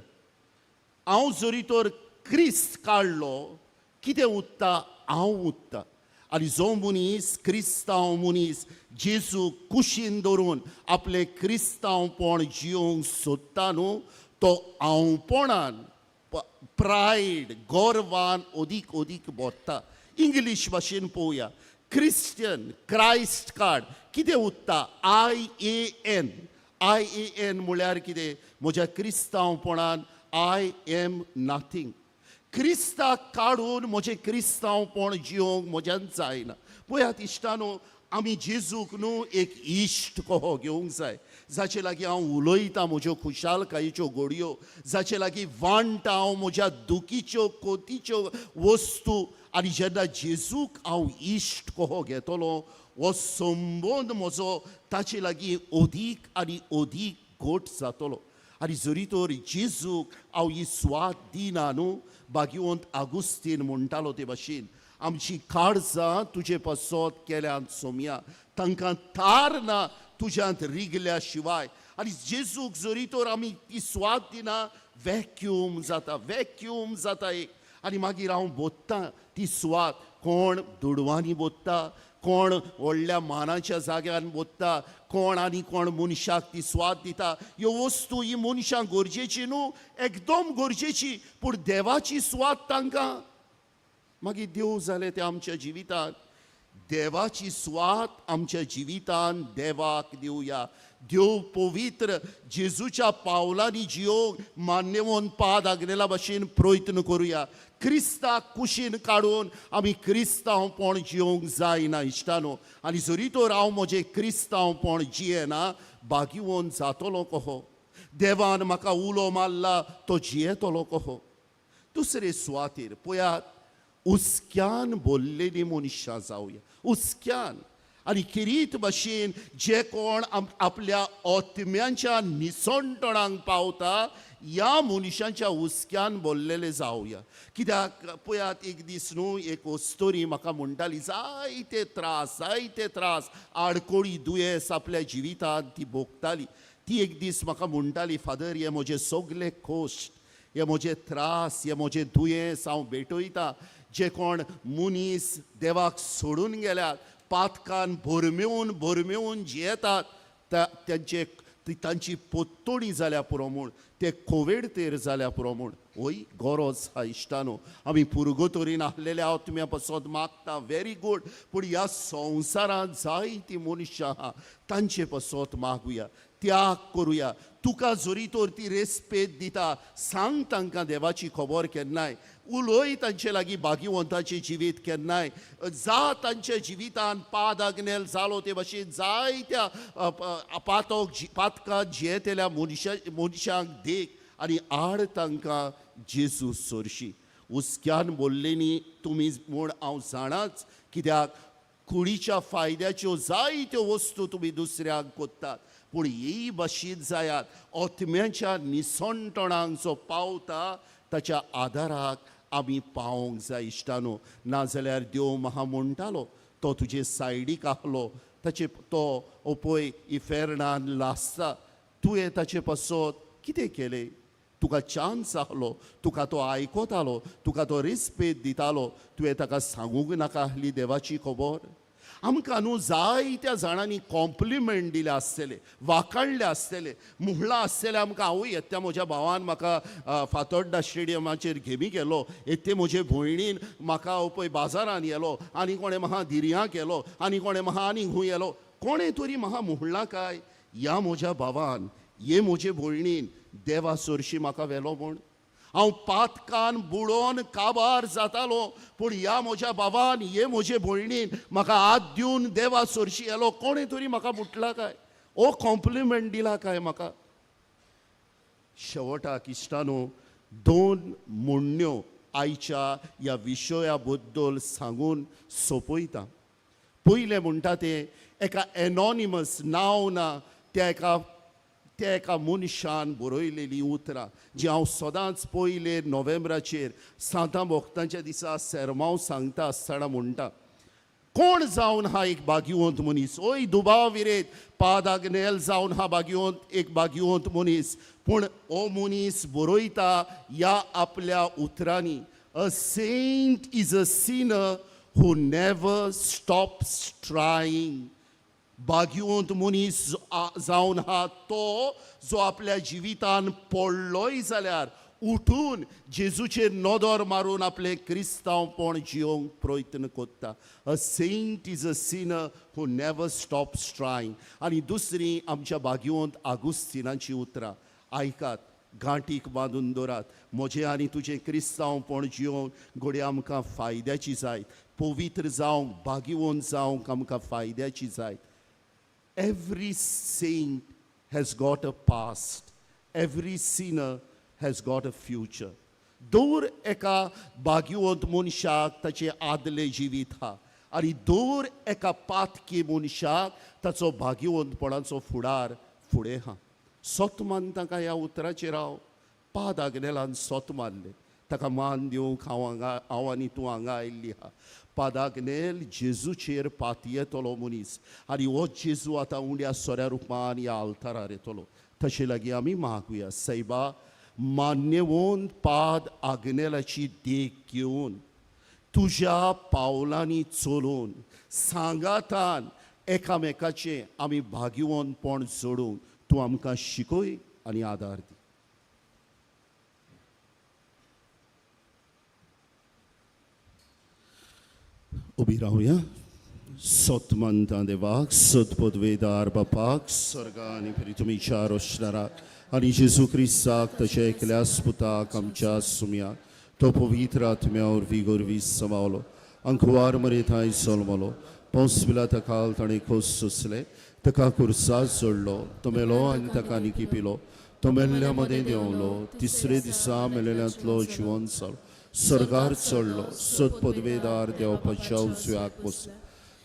हांव जरी तर क्रिस्त काडलो कितें उत्ता, हांव उत्ता. आनी जो मनीस क्रिस्तांव मनीस जेजू कुशीन धरून आपलें क्रिस्तांवपण जियोंक सोदता न्हू, तो हांवपणान प्रायड गर्वान अदीक अदीक भरता. इंग्लीश भाशेन पळोवया, क्रिस्टियन क्रायस्ट कार्ड कितें उत्ता, I A N. I A N म्हळ्यार कितें, म्हज्या क्रिस्तांवपणान I am nothing. क्रिस्ताक काडून म्हजें क्रिस्तांवपण जियोंक म्हज्यान जायना. पळयात इश्टानो, आमी जेजूक न्हू एक इश्ट कहो घेवंक जाय, जाचे लागीं हांव उलयतां म्हज्यो खुशालकायेच्यो घडयो, जाचे लागीं वांट्टा हांव म्हज्या दुखीच्यो कोतीच्यो वस्तू. आनी जेन्ना जेजूक हांव इश्ट कहो घेतलो, हो संबंद म्हजो ताचे लागीं अदीक आनी अदीक घट जातलो. आनी जरी तर जेजूक हांव ही स्वाद दिना न्हू, भाग्यवंत आगुस्तीन म्हणटालो ते भाशेन, आमची काळजां तुजे पासत केल्यात सोमया, तांकां थार ना तुज्यांत रिगल्या शिवाय. आनी जेजूक जरी तर आमी ती स्वाद दिना, वॅक्यूम जाता, वॅक्यूम जाता एक. आनी मागीर हांव बोत्तां ती सुवात, कोण दुडवांनी बोत्ता, कोण व्हडल्या मानाच्या जाग्यान बोत्ता, कोण आनी कोण मनशाक ती स्वाद दिता. ह्यो वस्तू ही मनशांक गरजेची न्हू, एकदम गरजेची, पूण देवाची स्वाद तांकां मागीर देव जालें तें आमच्या जिवितांत. देवाची सुवात आमच्या जिवितांत देवाक दिवया. देव पवित्र जेजूच्या पावलांनी जियोंक मान्यवंत पाद आग्नेला भाशेन प्रयत्न करुया. क्रिस्ताक कुशीन काडून आमी क्रिस्तांवपण जियोंक जायना इश्टानो. आनी जरी तर हांव म्हजें क्रिस्तांवपण जियेना, भाग्यवंत जातलो कहो, देवान म्हाका उलो मारला तो जियेतलो कहो. दुसरे सुवातेर पळयात, हुस्क्यान बोल्लेली मनशां जावया, हुस्क्यान आनी किरीत भाशेन जे कोण आपल्या आत्म्यांच्या निसणटणांक पावता ह्या मनशांच्या हुस्क्यान बोल्लेले जावया. कित्याक पळयात, एक दीस न्हू एक अस्तोरी म्हाका म्हणटाली, जायते त्रास, जायते त्रास, आडकोळी, दुयेंस आपल्या जिवितांत ती भोगताली. ती एक दीस म्हाका म्हणटाली, फादर, हे म्हजे सगले कश्ट, हे म्हजे त्रास, हे म्हजे दुयेंस हांव भेटयता, जे कोण मनीस देवाक सोडून गेल्यात, पातकान भरमेवन भरमेवन जियेतात, तांचे तांची पोत्तोडी जाल्या पुरो म्हूण, ते कोवेडतेर जाल्या पुरो म्हूण. वय गरज आहा इश्टानो, आमी पुर्गोतोरीन आहलेल्या आत्म्या पासत मागता, व्हेरी गूड, पूण ह्या संवसारांत जायतीं मनशां आहा तांचे पासत मागुया, त्याग करुया. तुका जरी तर ती रेस्पेद दिता, सांग तांकां देवाची खबर केन्नाय, उलय तांचे लागीं भाग्यवंताचें जिवीत केन्नाय, जा तांच्या जिवितान पाद आग्नेल जालो ते भाशेन जायत्या पातक पातकां जियेतल्या मनशांक देख आनी आड तांकां जेजू सोरशी. हुस्क्यान बोल्लेनी तुमी म्हूण हांव जाणाच, कित्याक कुडीच्या फायद्याच्यो जायत्यो वस्तू तुमी दुसऱ्यांक कोत्तात, पूण ही भाशेन जायात आत्म्याच्या निसणटणांक जो पावता ताच्या आदाराक आमी पावोंक जाय इश्टानो. नाजाल्यार देव म्हाका म्हणटालो, तो तुजे सायडीक आहलो, ताचे तो ओपय इफेर्नान लासता, तुवें ताचे पासत कितें केलें? तुका चान्स आहलो, तुका तो आयकतालो, तुका तो रेस्पेद दितालो, तुवें ताका सांगूंक नाका आहली देवाची खबर? आमकां न्हू जायत्या जाणांनी कॉम्प्लिमेंट दिले आसतले, वाकाडले आसतले, म्हणलां आसतलें आमकां, आवय येत्या म्हज्या भावान म्हाका फातोड्डा स्टेडियमाचेर घेमी केलो, येते म्हजे भयणीन म्हाका पळय बाजारान येलो, आनी कोणें म्हाका दिरयां केलो, आनी कोणें म्हाका आनी खूंय येलो, कोणें तरी म्हाका म्हणलां काय ह्या म्हज्या भावान, हे म्हजे भयणीन देवा सरशी म्हाका व्हेलो म्हूण. हांव पातकान बुडोवन काबार जातालो, पूण ह्या म्हज्या बाबान, हे म्हजे भयणीन म्हाका हात दिवन देवा सरशी येलो, कोणें तरी म्हाका म्हटलां काय, ओ कॉम्प्लिमेंट दिला काय म्हाका? शेवटाक इश्टानो दोन म्हणण्यो आयच्या ह्या विशया बद्दल सांगून सोंपयता. पयलें म्हणटा तें एका एनॉनिमस, नांव ना, त्या एका मनशान बरयलेलीं उतरां जी हांव सदांच पयले नोव्हेंब्राचेर सांतां भोक्तांच्या दिसा सेरमांव सांगता आसतना म्हणटा. कोण जावन हा एक भाग्यवंत मनीस? ओय दुबाव विरेत पाद आग्नेल जावन हा भाग्यवंत एक भाग्यवंत मनीस, पूण हो मनीस बरयता ह्या आपल्या उतरांनी, a saint is a sinner who never stops trying. भाग्यवंत मनीस जावन हा तो जो आपल्या जिवितान पडलोय जाल्यार उठून जेजूचेर नदर मारून आपलें क्रिस्तांवपण जियोंक प्रयत्न करता. A saint is a sinner who never stops trying. आनी दुसरी आमच्या भाग्यवंत आगुस्तिनाची उतरां आयकात, गांठीक बांदून दवरात. म्हजें आनी तुजें क्रिस्तांवपण जियोंक घडये आमकां फायद्याची जायत, पवित्र जावंक, भाग्यवंत जावंक आमकां फायद्याची जायत. Every saint has got a past. Every sinner has got a future. दर एका भाग्यवंत मनशाक ताचें आदलें जिवीत आहा आनी दर एका पातकी मनशाक ताचो भाग्यवंतपणाचो फुडार फुडें आहा. सत मानता काय ह्या उतराचेर हांव? पाद आग्नेलान सत मानलें, ताका मान दिवंक हांव हांगा, हांव आनी तूं हांगा आयिल्ली आहा. पाद आग्नेल जेजूचेर पातयेतलो मनीस आनी हो जेजू आतां उंड्या सोऱ्या रुपान ह्या आल्तारार येतलो. तशें लागीं आमी मागुया, सैबा मान्यवंत पाद आग्नेलाची देख घेवन तुज्या पावलांनी चलून सांगातान एकामेकाचें आमी भाग्यवंतपण जोडूंक तूं आमकां शिकय आनी आदार दी. उबी रावया. सत मानता देवाक, सत पदवेदार बापाक, सर्गा आनी प्रितुमीच्या रोशनाराक आनी जेजू क्रिस्ताक ताच्या एकल्याच पुताक आमच्या सुम्याक, तो पवित्र आत्म्या वरवीं गोरवी समावलो, अंकुवार मरे थंय जल्मलो, पोंस पिलाता काल ताणें खोस सोंसले, ताका कुर्सा जोडलो, तो मेलो आनी ताका निकी पिलो, तो मेल्ल्या मदें देंवलो, तिसरे दिसा मेलेल्यांतलो जिवन जालो, स्वर्गार चडलो, सत पदवेदार देवपाच्या उजव्याक बसलो,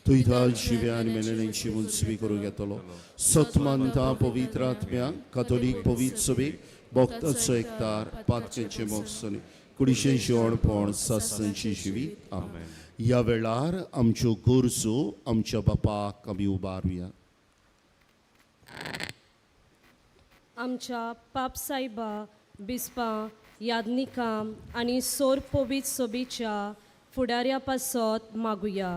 थंय जिव्या आनी मेलेल्यांची मुंचवी करूंक येतलो. सत मानता पवित्र आत्म्या, कातोलीक पवित्र सभेक, भक्ताचो एकतार, पातकेचें मोगसणी, कुडीचें जेवणपण, सासणाची जिवीत. आमेन. ह्या वेळार आमच्यो गरजो आमच्या बापाक आमी उबारुया. आमच्या पाप सायबा बिस्पा यादनिकां आनी सोर पवित्र सोबीच्या फुडाऱ्या पासत मागुया.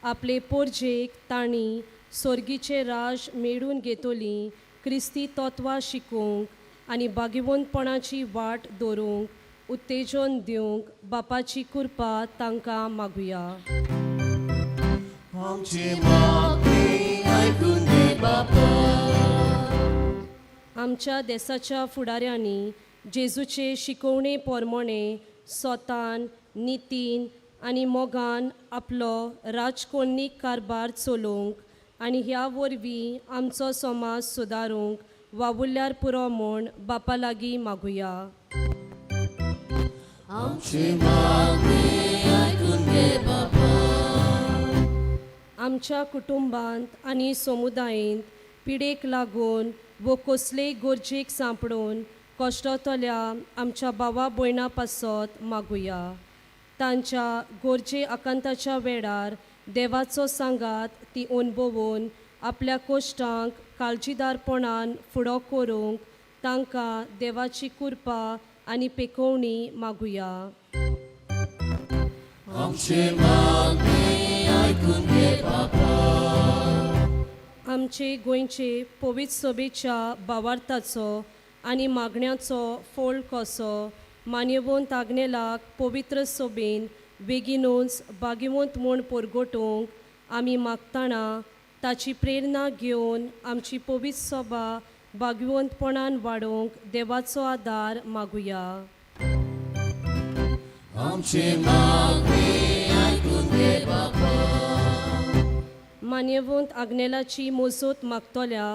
आपले पोरजेक तांणी सोर्गीचें राज मेळून घेतली क्रिस्ती तत्वां शिकोवंक आनी भाग्यवंतपणाची वाट दवरूंक उत्तेजन दिवंक बापाची कृपा तांकां मागुया. आमच्या देसाच्या फुडाऱ्यांनी जेजूचे शिकवणे पोरमोणे सोतान नितीन आनी मोगान आपलो राजकोणीक कारभार चलोवंक आनी ह्या वरवीं आमचो समाज सुदारूंक वावुरल्यार पुरो म्हूण बापा लागीं मागुया. आमच्या कुटुंबांत आनी समुदायेंत पिडेक लागून वो कसलेय गरजेक सांपडून कश्टतल्या आमच्या भावा भयणां पासत मागुया. तांच्या गरजे आकांताच्या वेळार देवाचो सांगात ती अणभवून आपल्या कश्टांक काळजीदारपणान फुडो करूंक तांकां देवाची कृपा आनी पेकोवणी मागुया. आमचे गोंयचे पवित्र सभेच्या भावार्थाचो आनी मागण्याचो फोल कसो मान्यवंत आग्नेलाक पवित्र सभेन बेगीनूच भाग्यवंत म्हूण परगटूंक आमी मागतना ताची प्रेरणा घेवन आमची पवित्र सभा भाग्यवंतपणान वाडोवंक देवाचो आदार मागुया. मान्यवंत आग्नेलाची मोजोत मागतल्या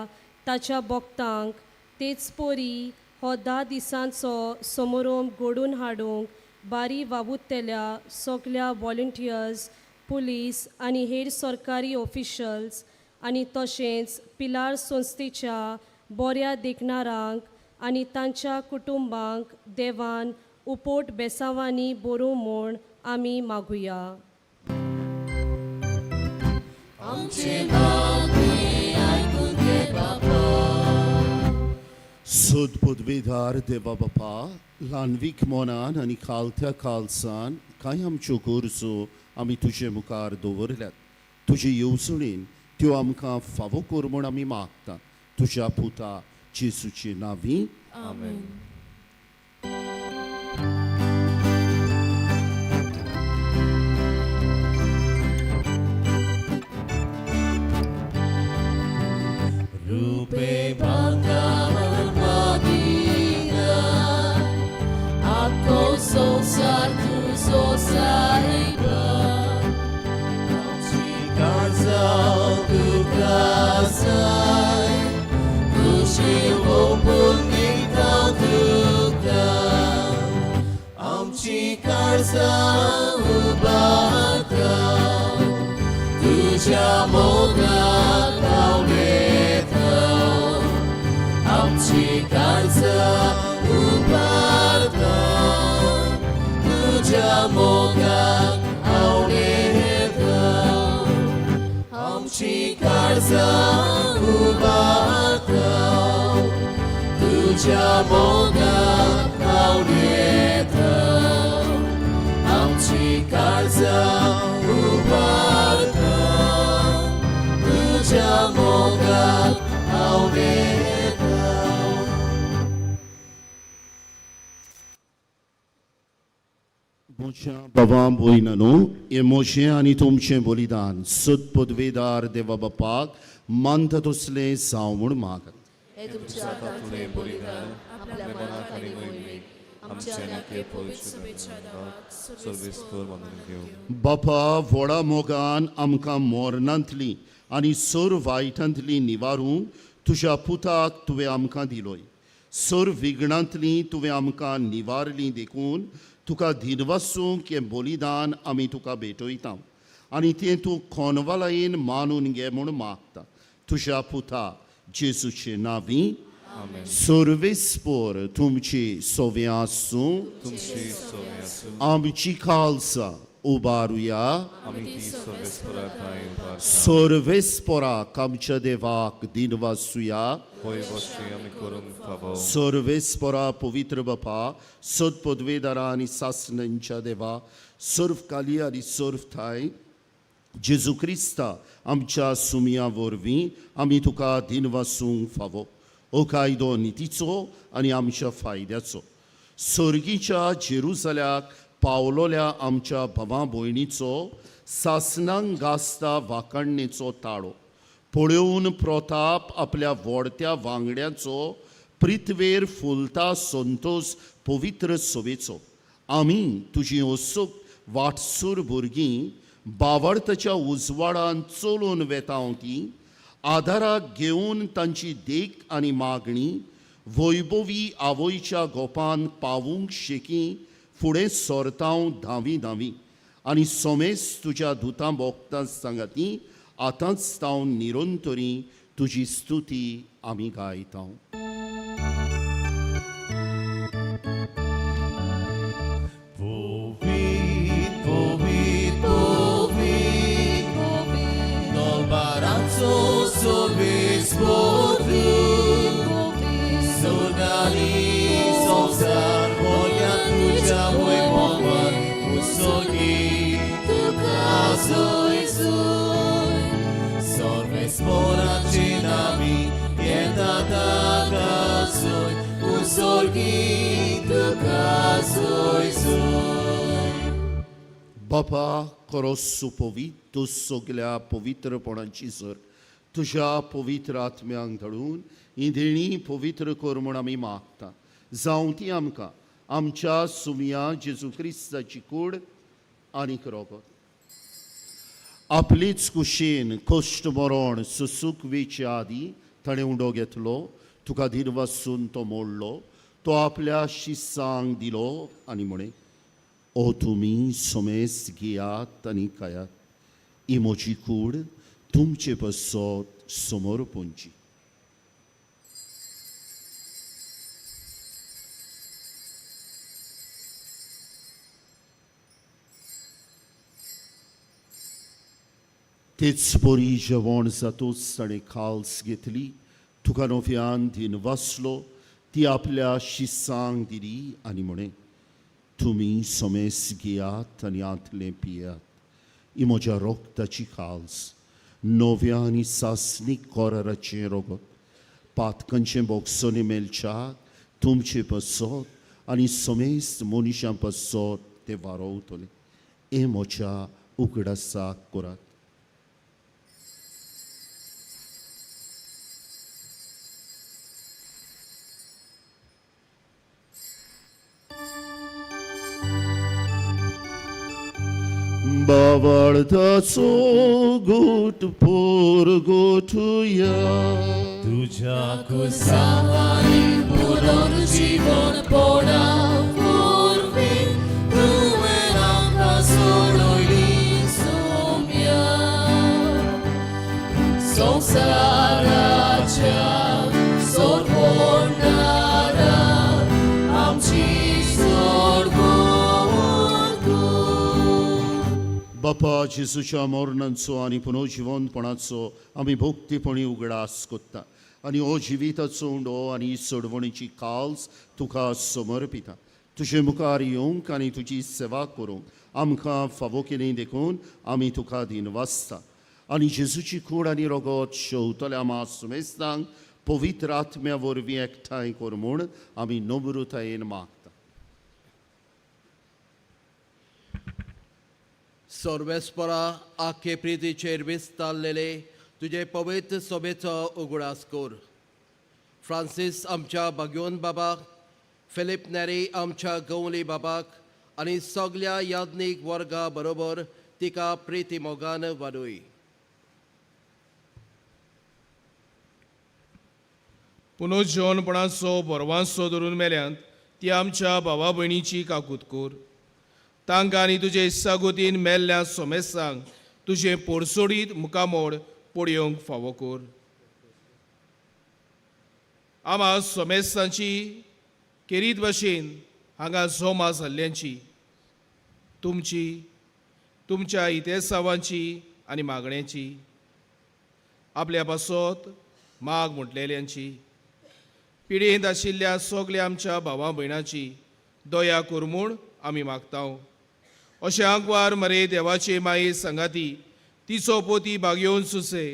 ताच्या भक्तांक तेच परी हो 10 दिसांचो समारोप घडोवन हाडूंक बारी वावुरतल्या सगल्या व्हॉलंटियर्स, पुलीस आनी हेर सरकारी ऑफिशल्स आनी तशेंच पिलार संस्थेच्या बऱ्या देखणारांक आनी तांच्या कुटुंबांक देवान उपोट बेसांवांनी बरोवं म्हूण आमी मागुया. सोद पदवेदार देवा बापा, ल्हानवीक मोनान आनी खालत्या खालसान कांय आमच्यो गरजो आमी तुजे मुखार दवरल्यात. तुजे येवजणेन त्यो आमकां फावो कर म्हूण आमी मागता. तुज्या पुता जेजूचे नांवी आमेन. Rupe bangga Madina, ako sosar tu sosaiba, Karzal tu kasai, Kushi opunita tuka, Amchi karzal ubata, Tuja moga kauleta, Amchi karzal ubata, Tuja moga kauleta, Amchi karzal ubata, Tuja moga kauleta, Amchi karzal ubata, Tuja moga kauleta. म्हज्या बाबा भयणांनो, हें म्हजें आनी तुमचें बलिदान सत पदवेदार देवा बापाक मानता तसलें जावं म्हूण मागात. हे तुमच्या हातांतलें बलिदान आपल्या मनाक आनी मोहिमेक आमच्या आनी पवित्र सभेच्या दावाक सर्वेस्पर मानून घेवं. बापा, व्हडा मोगान आमकां मोरणांतली आनी सर वायटांतली निवारूंक तुज्या पुताक तुवें आमकां दिलोय. सर विघ्नांतली तुवें आमकां निवारली देखून तुका दिनवासूंक हें बलिदान आमी तुका भेटयता आनी तें तूं कोनवालायेन मानून घे म्हूण मागता. तुज्या पुता जेजूचे नांवी. सर्वेस्पर तुमची सोवे आसूं. तुमची सोवे आसूं. आमची खालसा उबारुया. आमी ती सर्वेस्परा ठांय उबारता. सर्वेस्पराक आमच्या देवाक दिनवासुया. होय वशी आमी करूंक फावो. सर्वेस्परा पवित्र बापा, सत पदवेदारा आनी सासणांच्या देवा, सर्व काली आनी सर्व ठांय जेजू क्रिस्ता आमच्या सुमया वरवीं आमी तुका दिनवासूंक फावो. हो कायदो नितीचो आनी आमच्या फायद्याचो. सर्गीच्या जेरुजाल्याक पावलोल्या आमच्या भावा भयणीचो सासनांक गाजता वाखाणणेचो ताळो पळोवन प्रताप आपल्या व्हडत्या वांगड्याचो प्रिथवेर फुलता संतोस पवित्र सभेचो. आमी तुजी असोक वाटसूर भुरगीं बावडताच्या उजवाडान चलून वेता ती आदाराक घेवन तांची देख आनी मागणी वैभवी आवयच्या गोपान पावूंक शेकी फुडें सरतांव धांवी धांवी आनी सोमेस तुज्या दुतां भोगता सांगाती आतांच तांव निरंतरी तुजी स्तुती आमी गायता. बापा खरो सुपवीत तूं सगल्या पवित्रपणाची सर तुज्या पवित्र आत्म्यांक धाडून ही देणी पवित्र कर म्हूण आमी मागता. जावं ती आमकां आमच्या सुमया जेजू क्रिस्ताची कूड आनीक रोगत. आपलीच कुशीन कश्ट मरण सुसूक वेचे आदी ताणें उंडो घेतलो, तुका दिनवासून तो मोडलो, तो आपल्या शिसांक दिलो आनी म्हळें, ओ तुमी सोमेस घेयात आनी खायात, ही म्हजी कूड तुमचे पासत समर्पणची. तेच परी जेवण जातूच ताणें खाल्स घेतली, तुका नव्यान दिन वाचलो, ती आपल्या शिसांक दिली आनी म्हळें, तुमी सोमेस घेयात आनी आंतलें पियात, ही म्हज्या रोगताची खाल्स, नव्या आनी सासणीक कोराराचें रोगत, पातकांचें बोगसोनी मेळच्याक तुमचे पासत आनी समेस्त मनशां पासत तें वारोवतलें. हें म्हज्या उगडासाक करात. बावळताचो गोट पोर गोठुया तुझ्या कुसावानी पुनर्जीवन पोडा पूर्वी तुवें आमकां सोडयली सोम्या संवसाराच्या सोडवणारा आमची सोडवण कर. बापा जेजूच्या मरणाचो आनी पुनर्जिवनपणाचो आमी भक्तीपणी उगडास कोत्ता आनी हो जिविताचो उंडो आनी सोडवणीची काल्स तुका समर्पिता. तुजे मुखार येवंक आनी तुजी सेवा करूंक आमकां फावो केली देखून आमी तुका दिनवासता. आनी जेजूची कूड आनी रोगत शेवतल्या आमा सुमेस्तांक पवित्र आत्म्या वरवीं एकठांय कर म्हूण आमी नम्रतायेन मागता. सर्वेस्परा आखे प्रितीचेर विस्तारलेले तुजे पवित्र सभेचो उगडास कर. फ्रांसीस आमच्या भाग्योन बाबाक, फिलीप नेरी आमच्या गवली बाबाक आनी सगल्या याज्ञीक वर्गा बरोबर तिका प्रिती मोगान वाडय. पुनर्जीवनपणाचो बरवांसो धरून मेल्यांत ती आमच्या भावा भयणीची काकूत कर. तांकां आनी तुजे इत्सागोतीन मेल्ल्या सोमेसांक तुजें पोरसोडीत मुखामोड पळोवंक फावो कर. आमा सोमेसांची केरीत भशेन हांगा जमा जाल्ल्यांची तुमची तुमच्या इतेसावांची आनी मागण्यांची आपल्या पासत माग म्हटलेल्यांची पिडेंत आशिल्ल्या सगल्या आमच्या भावा भयणाची दया कर म्हूण आमी मागता. अशें आंकवार मरे देवाचे माये सांगाती तिचो पोती बागयोवन सुसे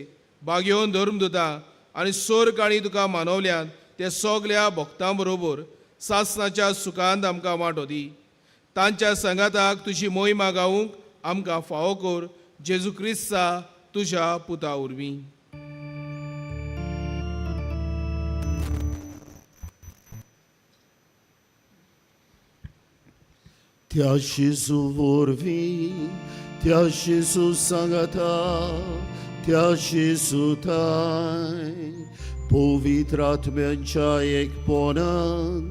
बागयोवन धर्मदुतां आनी सोर काणी तुका मानवल्यात ते सगल्या भक्तां बरोबर सासणाच्या सुखांत आमकां वांटो दी. तांच्या सांगाताक तुजी मोहिमा गावूंक आमकां फावो कर जेजू क्रिस्ता तुज्या पुता वरवीं. त्या जेजू वरवीं, त्या जेजू सांगाता, त्या जेजू थांय पवित्र आत्म्यांच्या एकपणान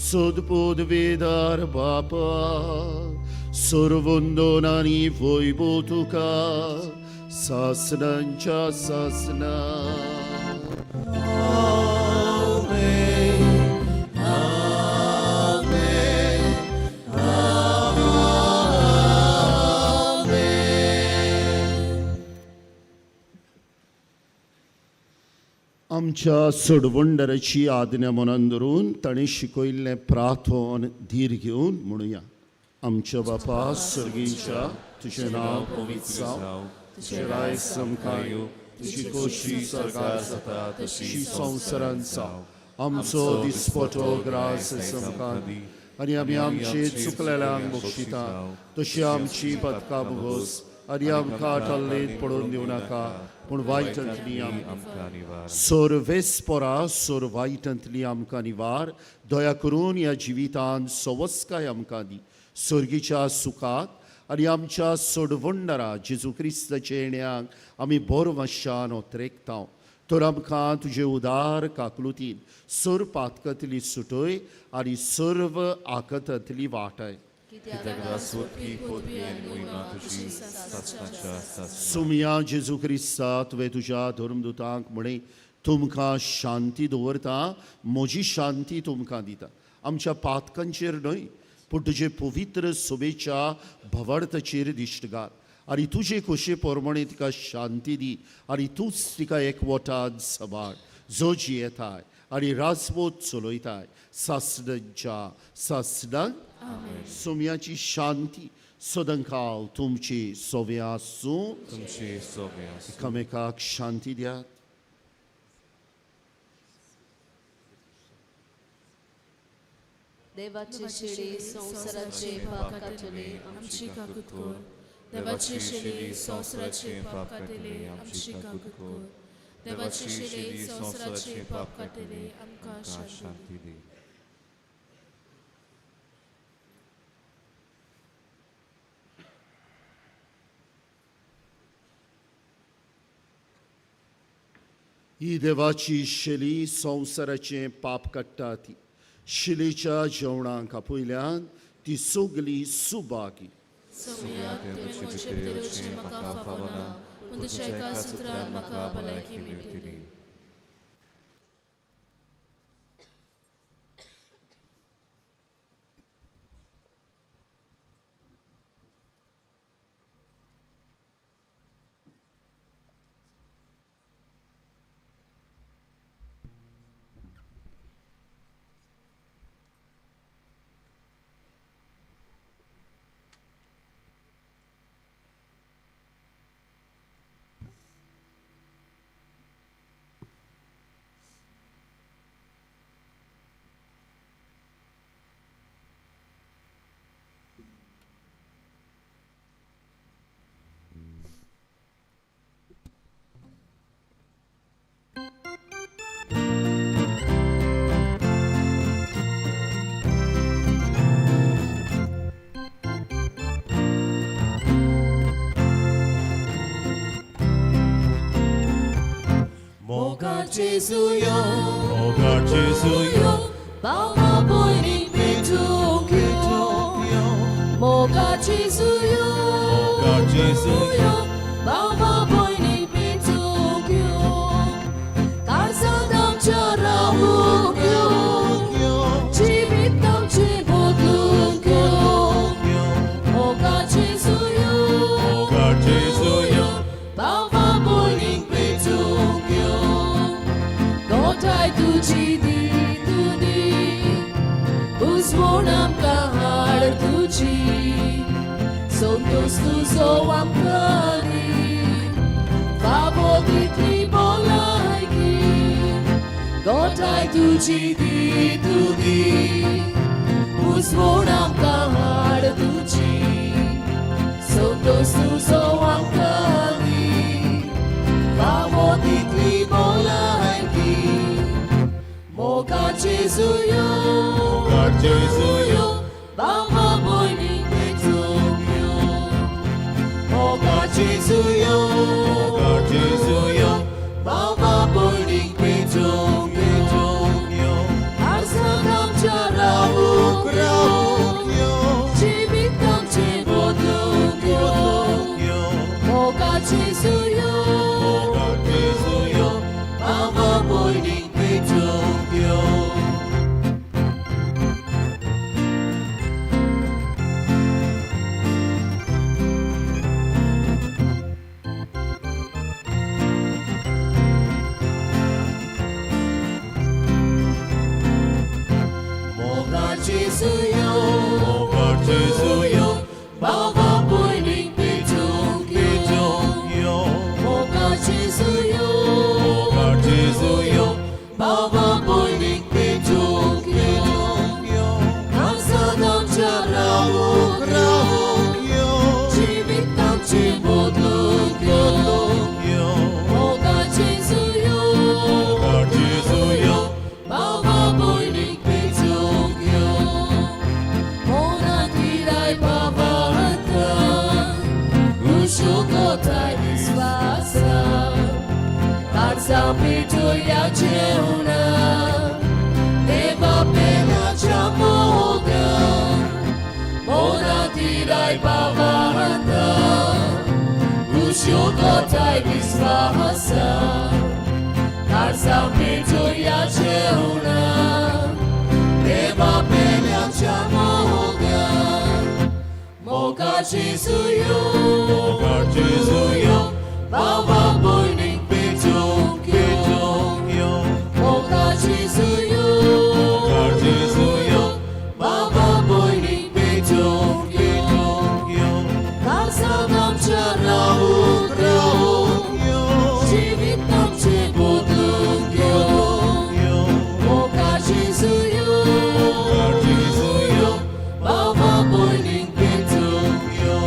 सदपदवेदार बापा सर्वंदन आनी वैभव तुका सासणांच्या सासणा. आमच्या सोडवंडराची आज्ञा मनान धरून ताणें शिकयल्लें प्रार्थन धीर घेवन म्हणुया. आमच्या बापा सर्गीच्या, तुजें नांव पवित्र जावं, तुजें राय समकां येवं, तुजी खोशी सरकार जाता तशी संवसारांत जावं. आमचो दिसपटो ग्रास समकां दी आनी आमी आमचे चुकलेल्यांक बक्षिता तशी आमची पदकां भोगोस आनी आमकां टल्लेंत पडोवन दिवं नाका पूण वायटांतली आमकां निवार. सर्वेस्परा सोर वायटांतली आमकां निवार. दया करून ह्या जिवितांत सवस्काय आमकां दी, सर्गीच्या सुखाक आनी आमच्या सोडवंडरा जेजू क्रिस्ताच्या येण्याक आमी बोरवाशान ओतरेकता. तर आमकां तुजे उदार काकलुतीन सर्व पातकांतली सुटय आनी सर्व आकतांतली वाटय. सुमया जेजू क्रिस्ता, तुवें तुज्या धर्मदुतांक म्हळें, तुमकां शांती दवरता, म्हजी शांती तुमकां दिता. आमच्या पातकांचेर न्हय पूण तुजे पवित्र सोबेच्या भवार्थाचेर दिश्ट घाल आनी तुजे खोशे प्रमाणे तिका शांती दी आनी तूंच तिका एकवटान सबाळ जो जियेताय आनी राजवत चलयताय सासणांच्या सासणांक. सोम्याची शांती सदांकाल तुमची सोवे आसूं. तुमची सोबे आसूं. एकामेकाक शांती दियात. देवाची शिडी संवसाराचे पाप काडटले आमची काकूत कर. देवाची शेली संवसाराचे पाप काडटले आमची काकूत कर. देवाची शेली संवसाराचे पाप काडटले आमकां शांती दी. ही देवाची शेली संवसाराचें पाप काडटा ती शिलेच्या जेवणाक आपयल्यान ती सगली सुबागी. सोम्या, तुवें म्हजे भितर येवचें म्हाका फावना, पूण तुज्या एका सुत्रान म्हाका भलायकी मेळटली. Jesuyo, Moga Jesuyo, Bauma boining pitungyo. Moga Jesuyo, Moga Jesuyo, Bauma boining pitungyo. Karsadam charawukyo, Jivitam chibodlungyo. Moga Jesuyo, Moga Jesuyo, Bauma boining pitungyo. Gotay तुझी दी तुदी उजवण आमकां हाड तुजी. तुजो आमकां दी फावो तितली भलायकी गोठाय तुजी दी तुदी उसवण आमकां हाड तुजी संतोश तुजो आमकां दी फावो तितली भलायकी मोगाचे जुयो मोगाचे जुयो बाबा भयणीक पेटूंक यो मोगाचे जुयो मोगाचे जुयो बाबा भयणीक पेटूंक यो आरसाक आमच्या रावूंक रावूंक यो जिवीत आमचें बदलूंक यो मोगाचे जुयो मोगाचे जुयो बाबा भयणीक पेटूंक यो. मोगाचे जुयो मोगाचे जुयो बाबा भयणीक पेटूंक यो यो मोगाचे जुयो मोगाचे जुयो बाबा भयणीक पेटूंक यो काळजांत आमच्या रावूंक रावूंक यो जिवीत आमचें बदलूंक यो यो मोगाचे जुयो मोगाचे जुयो बाबा भयणीक पेटूंक यो मोना तिराय बाबा रुशो कोताय विस्वासा काळजां पेटोया जेवणा देवा पेलाच्या मोगान मोना तिराय बाबा रुशो कोताय विस्वासा काळजां पेटोया जेवणा देवा पेल्याच्या मोगान मोगाचे जुयो मोगाचे जुयो बाबा भयणीक पेटूंक यो यो मोगाचे जुयो मोगाचे जुयो बाबा भयणीक पेटूंक यो यो काळजांत आमच्या रावूंक रावूंक यो जिवीत आमचें बदलूंक यो यो मोगाचे जुयो मोगाचे जुयो बाबा भयणीक पेटूंक यो.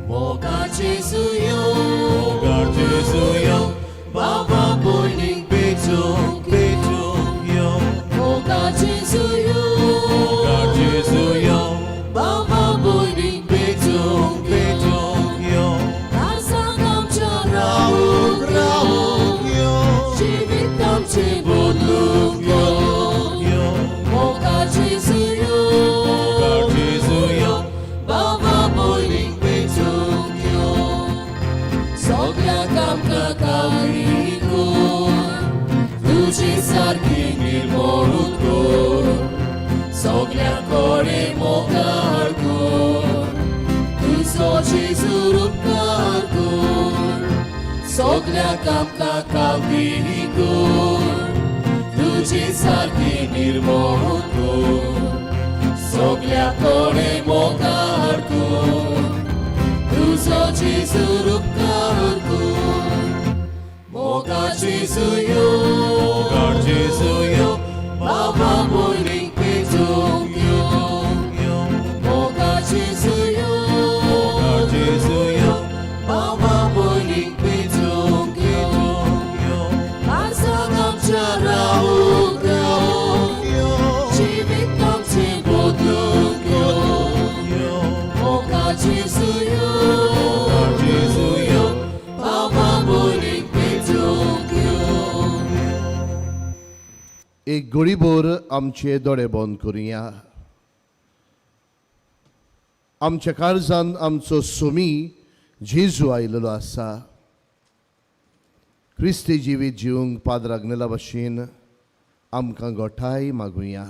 मोगाचे जुयो मोगाचे जुयो बाबा भयणीक पेटूंक पेटूंक यो मोगाचे जुयो मोगाचे जुयो बाबा भयणीक पेटूंक पेटूंक यो काळजांत आमच्या रावूंक रावूंक यो जिवीत आमचें बदलूंक यो यो मोगाचे जुयो मोगाचे जुयो बाबा भयणीक पेटूंक यो सगळ्याक आमकां कावरी कर तुजी सारकी निर्मोळ कर सगळ्या कडेन मोगाळ कर तुजो जेजू उपकार कर सगळ्याक आमकां कावरी कर तुजी सारकी निर्मोळ कर सगळ्या कडेन मोगाळ कर तुजो जेजू उपकार कर मोगाचे जुयो मोगाचे जुयो बाबा भयणीक पेटूंक यो मोगाचे जुयो मोगाचे जुयो बाबा भयणीक पेटूंक यो काळजांत आमच्या रावूंक यो जिवीत आमचें बदलूंक यो मोगाचे जुयो मोगाचे जुयो बाबा भयणीक पेटूंक यो. एक गोळीभर आमचे दोळे बंद करुया. आमच्या काळजान आमचो सोमी जेजू आयलेलो आसा. क्रिस्ती जिवीत जिवंक पाद्र आग्नेला भशेन आमकां गोठाय मागुया.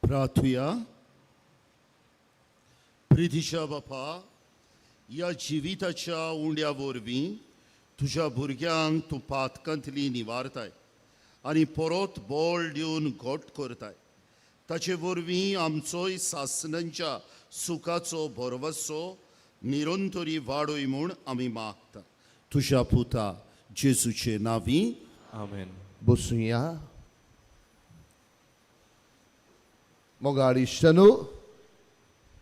प्रार्थुया. प्रितीच्या बापा, ह्या जिविताच्या उंड्या वरवीं तुज्या भुरग्यांक तूं पातकांतली निवारताय आनी परत बळ दिवन घट करताय. ताचे वरवीं आमचोय सासणांच्या सुखाचो भरवसो निरंतरी वाडय म्हूण आमी मागता, तुज्या पुता जेजूचे नांवी. आमेन. बसुया. मोगाळ इश्टनू,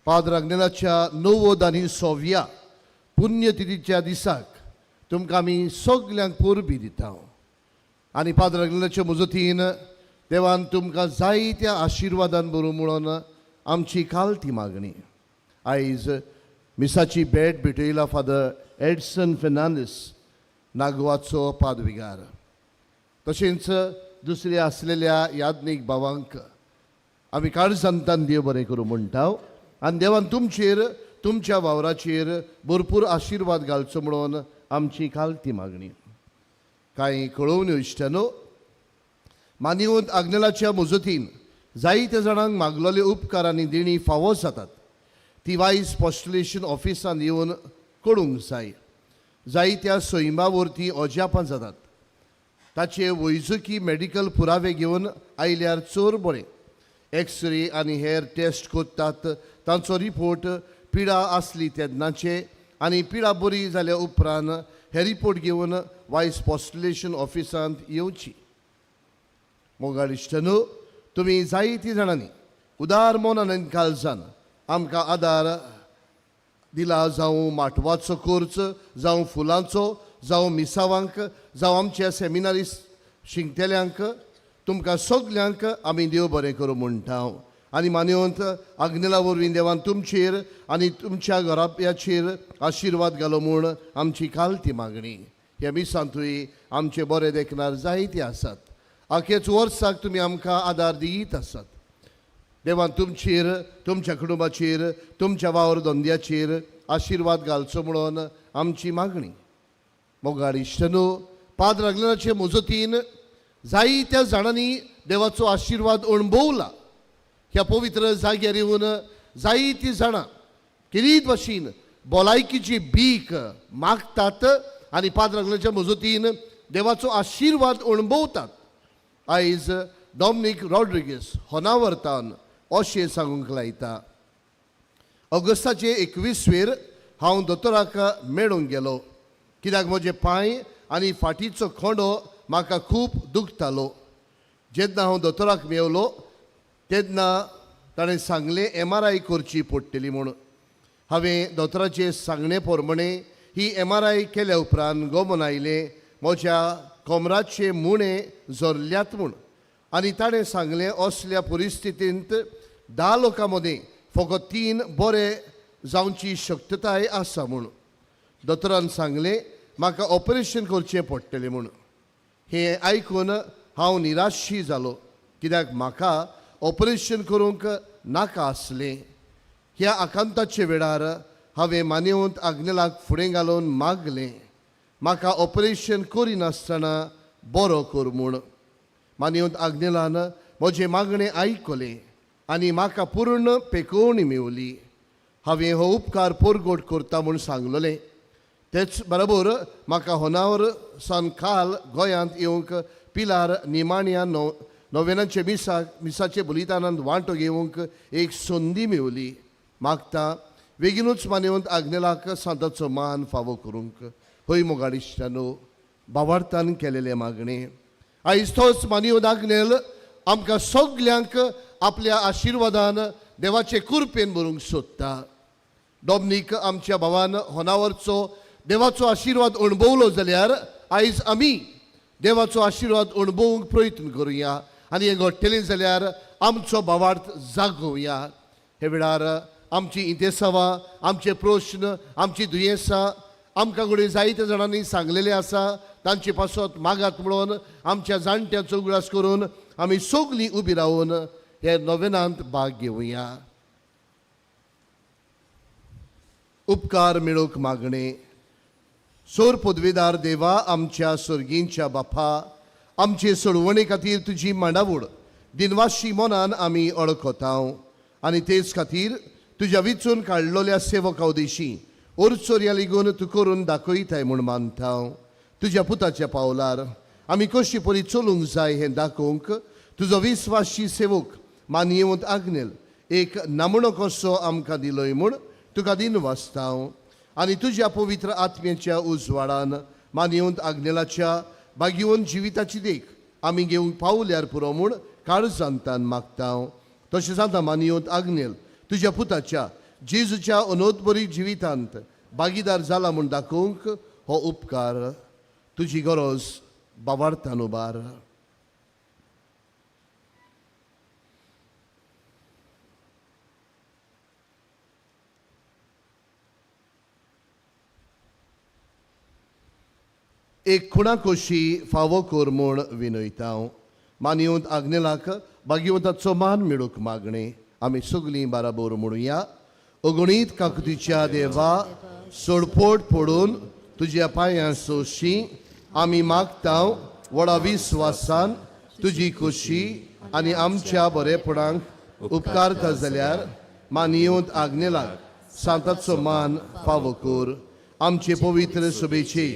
पाद्र आग्नेलाच्या 90 आनी 100व्या पुण्यतिथीच्या दिसाक तुमकां आमी सगल्यांक परबी दिता आनी पाद्र आग्नेलाच्या मजतीन देवान तुमकां जायत्या आशिर्वादान बरोवं म्हणून आमची कालती मागणी. आयज मिसाची भेट भेटयला फादर एडसन फेर्नांदीस, नागवाचो पादविगार. तशेंच दुसऱ्या आसलेल्या याज्ञीक भावांक आमी काळजांतान देव बरें करूं म्हणटा आनी देवान तुमचेर, तुमच्या वावराचेर भरपूर आशिर्वाद घालचो म्हणून आमची कालती मागणी. कांय कळोवण्यो इश्टानो. मानिवंत आग्नेलाच्या मजतीन जायत्या जाणांक मागलोले उपकार आनी देणी फावो जातात. ती वायस पॉस्टुलेशन ऑफिसान येवन कळूंक जाय. जायत्या सैमा वरती अजापां जातात. ताचे वैजकी मेडिकल पुरावे घेवन आयल्यार चड बरें. एक्सरे आनी हेर टेस्ट करतात, तांचो रिपोर्ट पिडा आसली तेन्नाचे आनी पिडा बरी जाल्या उपरांत हे रिपोर्ट घेवन वायस पॉस्टुलेशन ऑफिसांत येवची. मोगाळ इश्टनू, तुमी जायतीं जाणांनी उदार मनान आनी काळजान आमकां आदार दिला, जावं माटवाचो खर्च, जावं फुलांचो, जावं मिसावांक, जावं आमच्या सेमिनारी शिंकतल्यांक, तुमकां सगल्यांक आमी देव बरें करूं म्हणटा आनी मान्यवंत आग्नेला वरवीं देवान तुमचेर आनी तुमच्या घराब्याचेर आशिर्वाद घालो म्हूण आमची कालती मागणी. ह्या मिसांतूय आमचे बरे देखणार जायते आसात. आखेच वर्साक तुमी आमकां आदार दीत आसात. देवान तुमचेर, तुमच्या कुटुंबाचेर, तुमच्या वावर धंद्याचेर आशिर्वाद घालचो म्हणून आमची मागणी. मोगाळ इश्टनू, पाद्र आग्नेलाचे मजतीन जायत्या जाणांनी देवाचो आशिर्वाद अणभवला. ह्या पवित्र जाग्यार येवन जायतीं जाणां किरीत भाशेन भलायकीची भीक मागतात आनी पाद्र आग्नेलाच्या मजतीन देवाचो आशिर्वाद अणभवतात. आयज डॉमनीक रॉड्रिगीस होनावरतान अशें सांगूंक लायता. ऑगस्टाचे 21वेर हांव दोतोराक मेळूंक गेलो, कित्याक म्हजे पांय आनी फाटीचो खोंडो म्हाका खूब दुखतालो. जेन्ना हांव दोतोराक मेवलो तेन्ना ताणें सांगलें MRI करची पडटली म्हूण. हांवें दोतोराचे सांगणे प्रमाणे ही MRI केल्या उपरांत गोमन आयलें म्हज्या कमराचे मुणे जरल्यात म्हूण. आनी ताणें सांगलें असल्या परिस्थितींत 10 लोकां मदीं फकत 3 बरे जावची शक्यताय आसा म्हूण. दोतोरान सांगलें म्हाका ऑपरेशन करचें पडटलें म्हूण. हें आयकून हांव निराशी जालो, कित्याक म्हाका ऑपरेशन करूंक नाका आसलें. ह्या आकांताचे वेळार हांवें मान्यवंत आग्नेलाक फुडें घालून मागलें म्हाका ऑपरेशन करिनासतना बरो कर म्हूण. मान्यवंत आग्नेलान म्हजें मागणें आयकलें आनी म्हाका पूर्ण पेकोवणी मेवली. हांवें हो उपकार परगट करता म्हूण सांगलोलें. तेच बरोबर म्हाका होनावर सावन काल गोंयांत येवंक पिलार निमाण्या नोवेनाचे मिसाचे बलिदानांत वांटो घेवंक एक संदी मेवली. मागता बेगीनूच मान्यवंत आग्नेलाक सांताचो मान फावो करूंक. हय मोगाळ इश्टानो, बावार्थान केलेलें मागणें. आयज तोच मान्यवंत आग्नेल आमकां सगल्यांक आपल्या आशिर्वादान देवाचे कुरपेन भरूंक सोदता. डॉमनीक आमच्या भावान होनावरचो देवाचो आशिर्वाद अणभवलो जाल्यार आयज आमी देवाचो आशिर्वाद अणभवूंक प्रयत्न करुया आनी हें घडटलें जाल्यार आमचो भावार्थ जागोवया. हे वेळार आमची इंतेसांवां, आमचे प्रश्न, आमची दुयेंसां आमकां घडये जायत्या जाणांनी सांगलेलें आसा, तांचे पासत मागात म्हणून आमच्या जाणट्यांचो उगडास करून आमी सगलीं उबी रावन हे नोवेनांत भाग घेवया. उपकार मेळोवंक मागणें. सोर पदवेदार देवा, आमच्या सर्गींच्या बापा, आमचे सोडवणे खातीर तुजी मांडावळ दिनवाशी मनान आमी अळखतांव आनी तेच खातीर तुज्या विचून काडलोल्या सेवका उदेशी ओरचोरया लिगून तूं करून दाखयताय म्हूण मानता. तुज्या पुताच्या पावलार आमी कशी परी चलूंक जाय हें दाखोवंक तुजो विस्वाशी सेवक मानयेवंत आग्नेल एक नामणो कसो आमकां दिलोय म्हूण तुका दिनवासता. आनी तुज्या पवित्र आत्म्याच्या उजवाडान मानयेवंत आग्नेलाच्या बागेवन जिविताची देख आमी घेवंक पावल्यार पुरो म्हूण काळजांतान मागता. तशेंच आतां मानयेवंत आग्नेल तुज्या पुताच्या जेजूच्या अनोदबरी जिवितांत भागीदार जाला म्हूण दाखोवंक हो उपकार तुजी गरज बाबार्थान उबार. एक खुणा कोशी फावो कर म्हूण विनयता. मानयेवंत आग्नेलाक बागेवंताचो मान मेळूंक मागणें आमी सगलीं बाराबोर म्हणुया. अगणीत काकुतीच्या देवा, सोडपोट पडून तुज्या पांयां सोशी आमी मागता व्हडा विस्वासान तुजी खोशी आनी आमच्या बरेपणाक उपकारता जाल्यार मानयेवंत आग्नेलाक सांताचो मान फावो कर. आमचे पवित्र सभेचे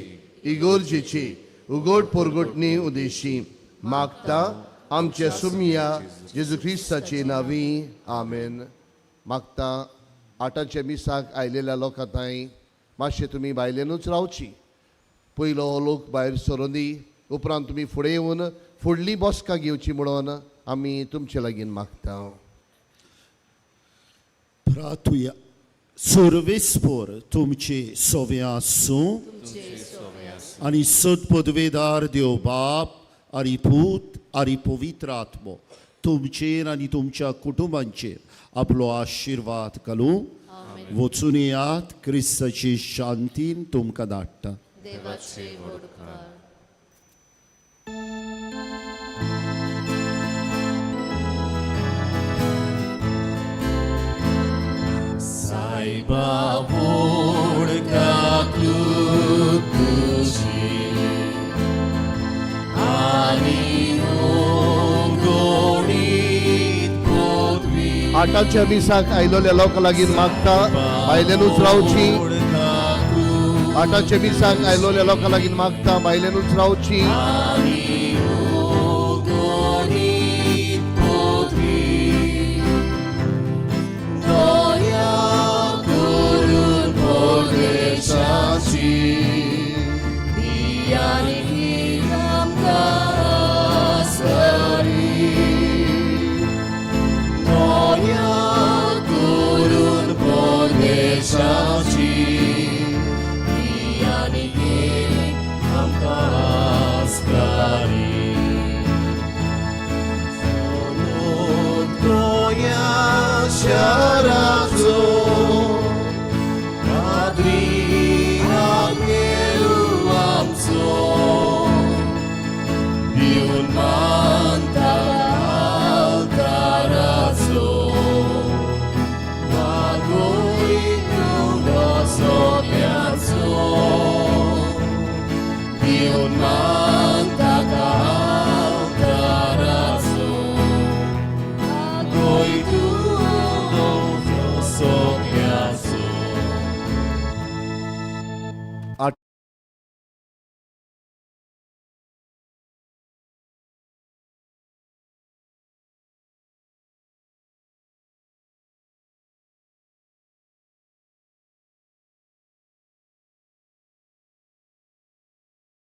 इगोर्जेचे उगोट पोरगोटणी उदेशी मागता आमच्या सुमिया जेजू क्रिस्ताचे नावी आमेन. मागता आठाच्या मिसाक आयलेल्या लोकां तांय मातशें तुमी भायल्यानूच रावची. पयलो हो लोक भायर सरून दी, उपरांत तुमी फुडें येवन फुडली बसका घेवची म्हणून आमी तुमचे लागीं मागता. प्रार्थुया. सर्वेस्पोर तुमचे सोवे आसूं आनी सदपदवेदार देव बाप आनी पूत आनी पवित्र आत्मो तुमचेर आनी तुमच्या कुटुंबांचेर आपलो आशिर्वाद घालूं. वचून येयात, क्रिस्ताची शांतीन तुमकां धाडटा. देवाचे व्हड उपकार. सायबा व्हड काकूत तुजी आनी अगणीत पदवी. आठाच्या मिसाक आयलोल्या लोकां लागीं मागता भायल्यानूच रावची. आठाच्या मिसाक आयलोल्या लोकां लागीं मागता भायल्यानूच रावची.